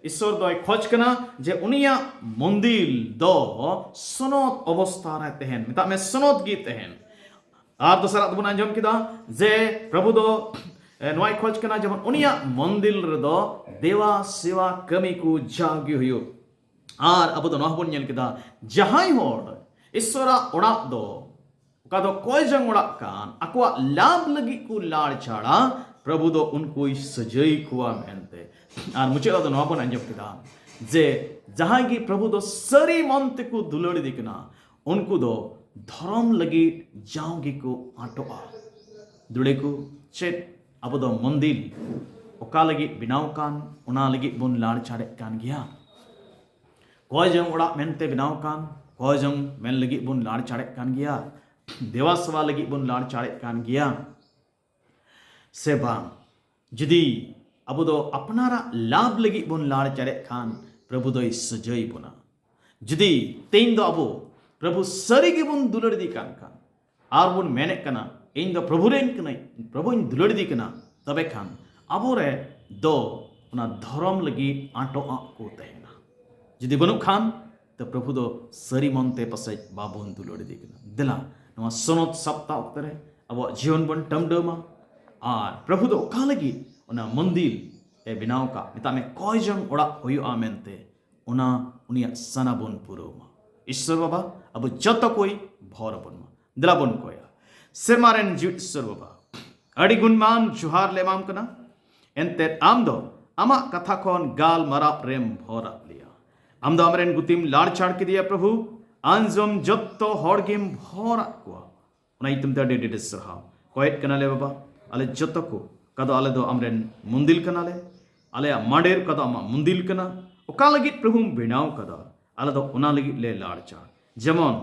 ᱤᱥᱥᱚᱨ ᱫᱚᱭ ᱠᱷᱚᱡᱽ ᱠᱟᱱᱟ ᱡᱮ ᱩᱱᱤᱭᱟᱜ ᱢᱚᱱᱫᱤᱞ ᱫᱚ ᱥᱚᱱᱚᱛ ᱚᱵᱚᱥᱛᱷᱟ ᱨᱮ ᱛᱟᱦᱮᱱ, ᱢᱮᱛᱟᱜ ᱢᱮ ᱥᱚᱱᱚᱛ ᱜᱮ ᱛᱟᱦᱮᱱ᱾ ᱟᱨ ᱫᱚᱥᱟᱨᱟᱜ ᱫᱚᱵᱚᱱ ᱟᱸᱡᱚᱢ ᱠᱮᱫᱟ ᱡᱮ ᱯᱨᱚᱵᱷᱩ ᱫᱚ, ᱮ, ᱱᱚᱣᱟᱭ ᱠᱷᱚᱡᱽ ᱠᱟᱱᱟ ᱡᱮᱢᱚᱱ ᱩᱱᱤᱭᱟᱜ ᱢᱚᱱᱫᱤᱞ ᱨᱮᱫᱚ ᱫᱮᱣᱟ ᱥᱮᱣᱟ ᱠᱟᱹᱢᱤ ᱠᱚ ᱡᱟᱣᱜᱮ ᱦᱩᱭᱩᱜ᱾ ᱟᱨ ᱟᱵᱚ ᱫᱚ ᱱᱚᱣᱟ ᱦᱚᱸᱵᱚᱱ ᱧᱮᱞ ᱠᱮᱫᱟ, ᱡᱟᱦᱟᱸᱭ ᱦᱚᱲ ᱤᱥᱥᱚᱨᱟᱜ ᱚᱲᱟᱜ ᱫᱚ, ᱚᱠᱟ ᱫᱚ ᱠᱚᱭ ᱡᱚᱝ ᱚᱲᱟᱜ ᱠᱟᱱ, ᱟᱠᱚᱣᱟᱜ ᱞᱟᱵᱷ ᱞᱟᱹᱜᱤᱫ ᱠᱚ ᱞᱟᱲ ᱪᱷᱟᱲᱟ, ᱯᱨᱚᱵᱷᱩ ᱫᱚ ᱩᱱᱠᱩᱭ ᱥᱟᱹᱡᱟᱹᱭ ᱠᱚᱣᱟ ᱢᱮᱱᱛᱮ᱾ ᱟᱨ ᱢᱩᱪᱟᱹᱫ ᱨᱮᱫᱚ ᱱᱚᱣᱟ ᱵᱚᱱ ᱟᱸᱡᱚᱢ ᱠᱮᱫᱟ ᱡᱮ ᱡᱟᱦᱟᱸᱭ ᱜᱮ ᱯᱨᱚᱵᱷᱩ ᱫᱚ ᱥᱟᱹᱨᱤ ᱢᱚᱱ ᱛᱮᱠᱚ ᱫᱩᱞᱟᱹᱲ ᱤᱫᱤ ᱠᱟᱱᱟ, ᱩᱱᱠᱩ ᱫᱚ ᱫᱷᱚᱨᱚᱢ ᱞᱟᱹᱜᱤᱫ ᱡᱟᱣ ᱜᱮᱠᱚ ᱟᱴᱚᱜᱼᱟ᱾ ᱫᱩᱲᱮ ᱠᱚ, ᱪᱮᱫ ᱟᱵᱚ ᱫᱚ ᱢᱚᱱᱫᱤᱨ ᱚᱠᱟ ᱞᱟᱹᱜᱤᱫ ᱵᱮᱱᱟᱣ ᱠᱟᱱ, ᱚᱱᱟ ᱞᱟᱹᱜᱤᱫ ᱵᱚᱱ ᱞᱟᱲᱪᱟᱲᱮᱫ ᱠᱟᱱ ᱜᱮᱭᱟ? ᱠᱚᱭ ᱡᱚᱝ ᱚᱲᱟᱜ ᱢᱮᱱᱛᱮ ᱵᱮᱱᱟᱣ ᱠᱟᱱ, ᱠᱚᱭ ᱡᱚᱝ ᱢᱮᱱ ᱞᱟᱹᱜᱤᱫ ᱵᱚᱱ ᱞᱟᱲᱪᱟᱲᱮᱫ ᱠᱟᱱ ᱜᱮᱭᱟ? ᱫᱮᱵᱟ ᱥᱮᱵᱟ ᱞᱟᱹᱜᱤᱫ ᱵᱚᱱ ᱞᱟᱲᱪᱟᱲᱮᱫ ᱠᱟᱱ ᱜᱮᱭᱟ ᱥᱮ ᱵᱟᱝ? ᱡᱩᱫᱤ ᱟᱵᱚ ᱫᱚ ᱟᱯᱱᱟᱨᱟᱜ ᱞᱟᱵᱷ ᱞᱟᱹᱜᱤᱫ ᱵᱚᱱ ᱞᱟᱲᱪᱟᱲᱮᱫ ᱠᱷᱟᱱ, ᱯᱨᱚᱵᱷᱩ ᱫᱚᱭ ᱥᱟᱹᱡᱟᱹᱭ ᱵᱚᱱᱟ᱾ ᱡᱩᱫᱤ ᱛᱮᱦᱮᱧ ᱫᱚ ᱟᱵᱚ ᱯᱨᱚᱵᱷᱩ ᱥᱟᱹᱨᱤ ᱜᱮᱵᱚᱱ ᱫᱩᱞᱟᱹᱲ ᱤᱫᱤ ᱠᱟᱱ ᱠᱷᱟᱱ, ᱟᱨ ᱵᱚᱱ ᱢᱮᱱᱮᱫ ᱠᱟᱱᱟ, "ᱤᱧ ᱫᱚ ᱯᱨᱚᱵᱷᱩ ᱨᱮᱱ ᱠᱟᱹᱱᱟᱹᱧ, ᱯᱨᱚᱵᱷᱩᱧ ᱫᱩᱞᱟᱹᱲ ᱤᱫᱤ ᱠᱟᱱᱟ," ᱛᱚᱵᱮ ᱠᱷᱟᱱ ᱟᱵᱚᱨᱮ ᱫᱚ ᱚᱱᱟ ᱫᱷᱚᱨᱚᱢ ᱞᱟᱹᱜᱤᱫ ᱟᱸᱴᱚᱜ ᱟᱜ ᱠᱚ ᱛᱟᱦᱮᱱᱟ᱾ ᱡᱩᱫᱤ ᱵᱟᱹᱱᱩᱜ ᱠᱷᱟᱱ, ᱛᱚ ᱯᱨᱚᱵᱷᱩ ᱫᱚ ᱥᱟᱹᱨᱤ ᱢᱚᱱᱛᱮ ᱯᱟᱥᱮᱡ ᱵᱟᱵᱚᱱ ᱫᱩᱞᱟᱹᱲ ᱤᱫᱤ ᱠᱟᱱᱟ᱾ ᱫᱮᱞᱟ, ᱱᱚᱣᱟ ᱥᱚᱱᱚᱛ ᱥᱟᱯᱛᱟ ᱚᱠᱛᱮ ᱨᱮ ᱟᱵᱚᱣᱟᱜ ᱡᱤᱭᱚᱱ ᱵᱚᱱ ᱴᱟᱹᱢᱰᱟᱹᱣ ᱢᱟ᱾ ᱟᱨ ᱯᱨᱚᱵᱷᱩ ᱫᱚ ᱚᱠᱟ ᱞᱟᱹᱜᱤᱫ ᱚᱱᱟ ᱢᱚᱱᱫᱤᱨ ᱮ ᱵᱮᱱᱟᱣ ᱟᱠᱟᱫ? ᱢᱮᱛᱟᱜ ᱢᱮ, ᱠᱚᱭ ᱡᱚᱝ ᱚᱲᱟᱜ ᱦᱩᱭᱩᱜᱼᱟ ᱢᱮᱱᱛᱮ, ᱚᱱᱟ ᱩᱱᱤᱭᱟᱜ ᱥᱟᱱᱟ ᱵᱚᱱ ᱯᱩᱨᱟᱹᱣ ᱢᱟ᱾ ᱤᱥᱥᱚᱨ ᱵᱟᱵᱟ, ᱟᱵᱚ ᱡᱚᱛᱚ ᱠᱚᱭ ᱵᱷᱚᱨ ᱟᱵᱚᱱ ᱢᱟ᱾ ᱫᱮᱞᱟ ᱵᱚᱱ ᱠᱚᱭᱟ᱾ ᱥᱮᱨᱢᱟ ᱨᱮᱱ ᱡᱤᱣᱤᱫ ᱤᱥᱥᱚᱨ ᱵᱟᱵᱟ, ᱟᱹᱰᱤ ᱜᱩᱱᱢᱟᱱ ᱡᱚᱦᱟᱨ ᱞᱮ ᱮᱢᱟᱢ ᱠᱟᱱᱟ᱾ ᱮᱱᱛᱮᱫ ᱟᱢ ᱫᱚ ᱟᱢᱟᱜ ᱠᱟᱛᱷᱟ ᱠᱷᱚᱱ ᱜᱟᱞᱢᱟᱨᱟᱣ ᱨᱮᱢ ᱵᱷᱚᱨ ᱟᱫ ᱞᱮᱭᱟ᱾ ᱟᱢ ᱫᱚ ᱟᱢᱨᱮᱱ ᱜᱩᱛᱤᱢ ᱞᱟᱲᱪᱟᱲ ᱠᱮᱫᱮᱭᱟ ᱯᱨᱚᱵᱷᱩ, ᱟᱸᱡᱚᱢ ᱡᱚᱛᱚ ᱦᱚᱲ ᱜᱮᱢ ᱵᱷᱚᱨ ᱟᱫ ᱠᱚᱣᱟ᱾ ᱚᱱᱟ ᱧᱩᱛᱩᱢ ᱛᱮ ᱟᱹᱰᱤ ᱟᱹᱰᱤ ᱥᱟᱨᱦᱟᱣ᱾ ᱠᱚᱭᱮᱫ ᱠᱟᱱᱟᱞᱮ ᱵᱟᱵᱟ, ᱟᱞᱮ ᱡᱚᱛᱚ ᱠᱚ, ᱚᱠᱟ ᱫᱚ ᱟᱞᱮ ᱫᱚ ᱟᱢᱨᱮᱱ ᱢᱩᱱᱫᱤᱞ ᱠᱟᱱᱟᱞᱮ, ᱟᱞᱮᱭᱟᱜ ᱢᱟᱰᱮᱨ ᱚᱠᱟ ᱫᱚ ᱟᱢᱟᱜ ᱢᱩᱱᱫᱤᱞ ᱠᱟᱱᱟ, ᱚᱠᱟ ᱞᱟᱹᱜᱤᱫ ᱯᱨᱚᱵᱷᱩᱢ ᱵᱮᱱᱟᱣ ᱠᱟᱫᱟ, ᱟᱞᱮ ᱫᱚ ᱚᱱᱟ ᱞᱟᱹᱜᱤᱫ ᱞᱮ ᱞᱟᱲᱪᱟ᱾ ᱡᱮᱢᱚᱱ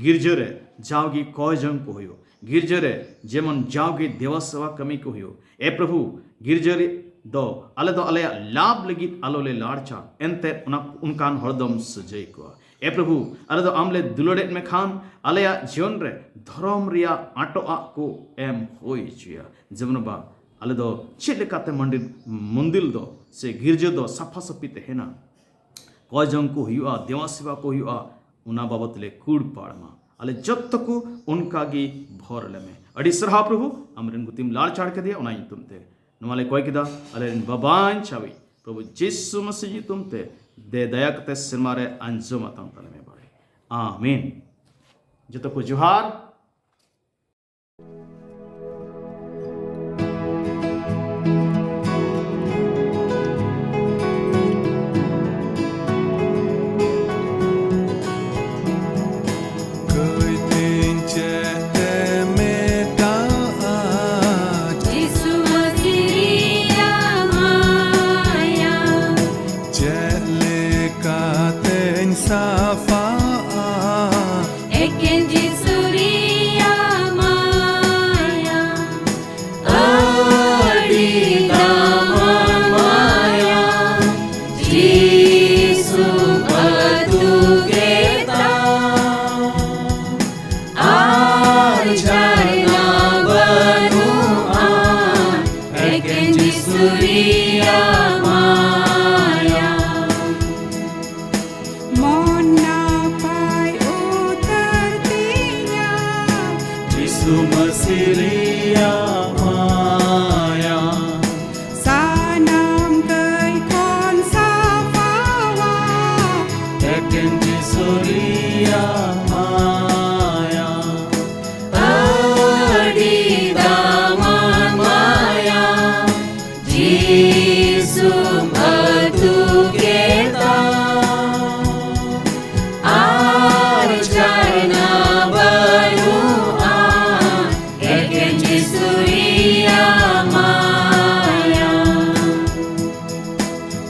ᱜᱤᱨᱡᱟᱹ ᱨᱮ ᱡᱟᱣᱜᱮ ᱠᱚᱭ ᱡᱚᱝ ᱠᱚ ᱦᱩᱭᱩᱜ, ᱜᱤᱨᱡᱟᱹ ᱨᱮ ᱡᱮᱢᱚᱱ ᱡᱟᱣᱜᱮ ᱫᱮᱵᱟ ᱥᱮᱵᱟ ᱠᱟᱹᱢᱤ ᱠᱚ ᱦᱩᱭᱩᱜ᱾ ᱮ ᱯᱨᱚᱵᱷᱩ, ᱜᱤᱨᱡᱟᱹ ᱨᱮ ᱫᱚ ᱟᱞᱮ ᱫᱚ ᱟᱞᱮᱭᱟᱜ ᱞᱟᱵᱷ ᱞᱟᱹᱜᱤᱫ ᱟᱞᱚ ᱞᱮ ᱞᱟᱲᱪᱟ, ᱮᱱᱛᱮᱫ ᱚᱱᱟ, ᱚᱱᱠᱟᱱ ᱦᱚᱲ ᱫᱚᱢ ᱥᱟᱹᱡᱟᱹᱭ ᱠᱚᱣᱟ᱾ ᱮ ᱯᱨᱚᱵᱷᱩ, ᱟᱞᱮ ᱫᱚ ᱟᱢ ᱞᱮ ᱫᱩᱞᱟᱹᱲᱮᱫ ᱢᱮ ᱠᱷᱟᱱ, ᱟᱞᱮᱭᱟᱜ ᱡᱤᱭᱚᱱ ᱨᱮ ᱫᱷᱚᱨᱚᱢ ᱨᱮᱭᱟᱜ ᱟᱸᱴᱚᱜ ᱟᱜ ᱠᱚ ᱮᱢ ᱦᱩᱭ ᱦᱚᱪᱚᱭᱟ᱾ ᱡᱮᱢᱚᱱ ᱵᱟ, ᱟᱞᱮ ᱫᱚ ᱪᱮᱫ ᱞᱮᱠᱟᱛᱮ ᱢᱚᱱᱫᱤᱨ, ᱢᱚᱱᱫᱤᱨ ᱫᱚ ᱥᱮ ᱜᱤᱨᱡᱟᱹ ᱫᱚ ᱥᱟᱯᱷᱟ ᱥᱟᱹᱯᱷᱤ ᱛᱟᱦᱮᱱᱟ, ᱠᱚᱭ ᱡᱚᱝ ᱠᱚ ᱦᱩᱭᱩᱜᱼᱟ, ᱫᱮᱣᱟ ᱥᱮᱵᱟ ᱠᱚ ᱦᱩᱭᱩᱜᱼᱟ, ᱚᱱᱟ ᱵᱟᱵᱚᱛ ᱞᱮ ᱠᱩᱲ ᱯᱟᱲ ᱢᱟ᱾ ᱟᱞᱮ ᱡᱚᱛᱚ ᱠᱚ ᱚᱱᱠᱟ ᱜᱮ ᱵᱷᱚᱨ ᱞᱮᱢᱮ᱾ ᱟᱹᱰᱤ ᱥᱟᱨᱦᱟᱣ ᱯᱨᱚᱵᱷᱩ, ᱟᱢᱨᱮᱱ ᱜᱩᱛᱤᱢ ᱞᱟᱲᱪᱟᱲ ᱠᱮᱫᱮᱭᱟ, ᱚᱱᱟ ᱧᱩᱛᱩᱢ ᱛᱮ ᱱᱚᱣᱟ ᱞᱮ ᱠᱚᱭ ᱠᱮᱫᱟ᱾ ᱟᱞᱮᱨᱮᱱ ᱵᱟᱵᱟᱧ ᱪᱟᱣᱤᱡ ᱯᱨᱚᱵᱷᱩ ᱡᱤᱥᱩ ᱢᱟᱥᱤ ᱧᱩᱛᱩᱢ ᱛᱮ ᱫᱮ ᱫᱟᱭᱟ ᱠᱟᱛᱮ ᱥᱮᱨᱢᱟ ᱨᱮ ᱟᱸᱡᱚᱢ ᱟᱛᱟᱝ ᱛᱟᱞᱮ ᱢᱮ ᱵᱟᱲᱮ᱾ ᱟᱢᱮᱱ᱾ ᱡᱚᱛᱚ ᱠᱚ ᱡᱚᱦᱟᱨ᱾ ᱠᱟᱹᱭᱛᱤᱧ ᱪᱮᱫ ᱮ ᱢᱮᱛᱟᱜᱼᱟ? ᱮᱠᱮᱱ ᱡᱤᱥᱩ ᱨᱮᱭᱟᱜ ᱢᱟᱭᱟ᱾ ᱢᱚᱱ ᱱᱟᱯᱟᱭ ᱩᱛᱟᱹᱨ ᱛᱤᱧᱟ᱾ ᱡᱤᱥᱩ ᱢᱟᱹᱥᱤ ᱨᱮᱭᱟᱜ ᱢᱟᱭᱟ᱾ ᱥᱟᱱᱟᱢ ᱠᱟᱹᱭ ᱠᱷᱚᱱ ᱥᱟᱯᱷᱟᱣᱟ᱾ ᱮᱠᱮᱱ ᱡᱤᱥᱩ ᱨᱮᱭᱟᱜ ᱢᱟᱭᱟ᱾ ᱟᱹᱰᱤ ᱫᱟᱢᱟᱱ ᱢᱟᱭᱟ᱾ ᱡᱤᱥᱩᱢ ᱟᱹᱛᱩ ᱠᱮᱫᱟ᱾ ᱟᱨ ᱡᱷᱟᱨᱱᱟ ᱵᱟᱹᱱᱩᱜᱼᱟ᱾ ᱮᱠᱮᱱ ᱡᱤᱥᱩ ᱨᱮᱭᱟᱜ ᱢᱟᱭᱟ᱾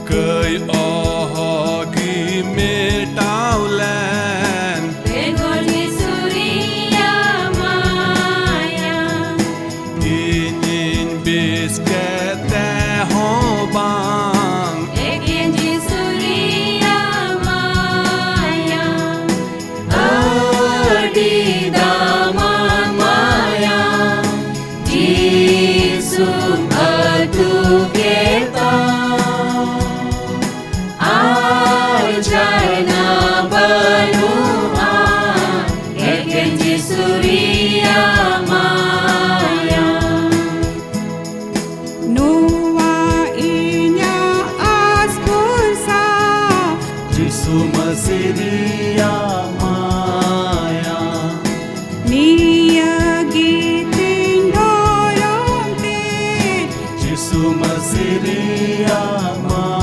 ᱠᱟᱹᱭ ᱚᱦᱚᱜᱤ ᱢᱮᱴᱟᱣ ᱞᱮᱱ᱾ ᱵᱮᱜᱚᱨ ᱡᱤᱥᱩ ᱨᱮᱭᱟᱜ ᱢᱟᱭᱟ᱾ ᱤᱧᱤᱧ ᱵᱮᱥ ᱠᱮᱛᱮ ᱦᱚᱸ ᱵᱟᱝ᱾ ᱮᱠᱮᱱ ᱡᱤᱥᱩ ᱨᱮᱭᱟᱜ ᱢᱟᱭᱟ᱾ ᱟᱹᱰᱤ ᱫᱟᱢᱟᱱ ᱢᱟᱭᱟ᱾ ᱡᱤᱥᱩᱢ ᱟᱹᱛᱩ ᱠᱮᱫᱟ᱾ ᱟᱨ ᱡᱷᱟᱨᱱᱟ ᱵᱟᱹᱱᱩᱜᱼᱟ᱾ ᱮᱠᱮᱱ ᱡᱤᱥᱩ ᱨᱮᱭᱟᱜ ᱢᱟᱭᱟ᱾ ᱱᱚᱣᱟ ᱤᱧᱟᱹᱜ ᱟᱥ ᱵᱷᱚᱨᱥᱟ᱾ ᱡᱤᱥᱩ ᱢᱟᱹᱥᱤ ᱨᱮᱭᱟᱜ ᱢᱟᱭᱟ᱾ ᱱᱤᱭᱟᱹ ᱜᱮ ᱛᱤᱧ ᱫᱷᱚᱨᱚᱢ ᱛᱮ᱾ ᱡᱤᱥᱩ ᱢᱟᱹᱥᱤ ᱨᱮᱭᱟᱜ ᱢᱟᱭᱟ᱾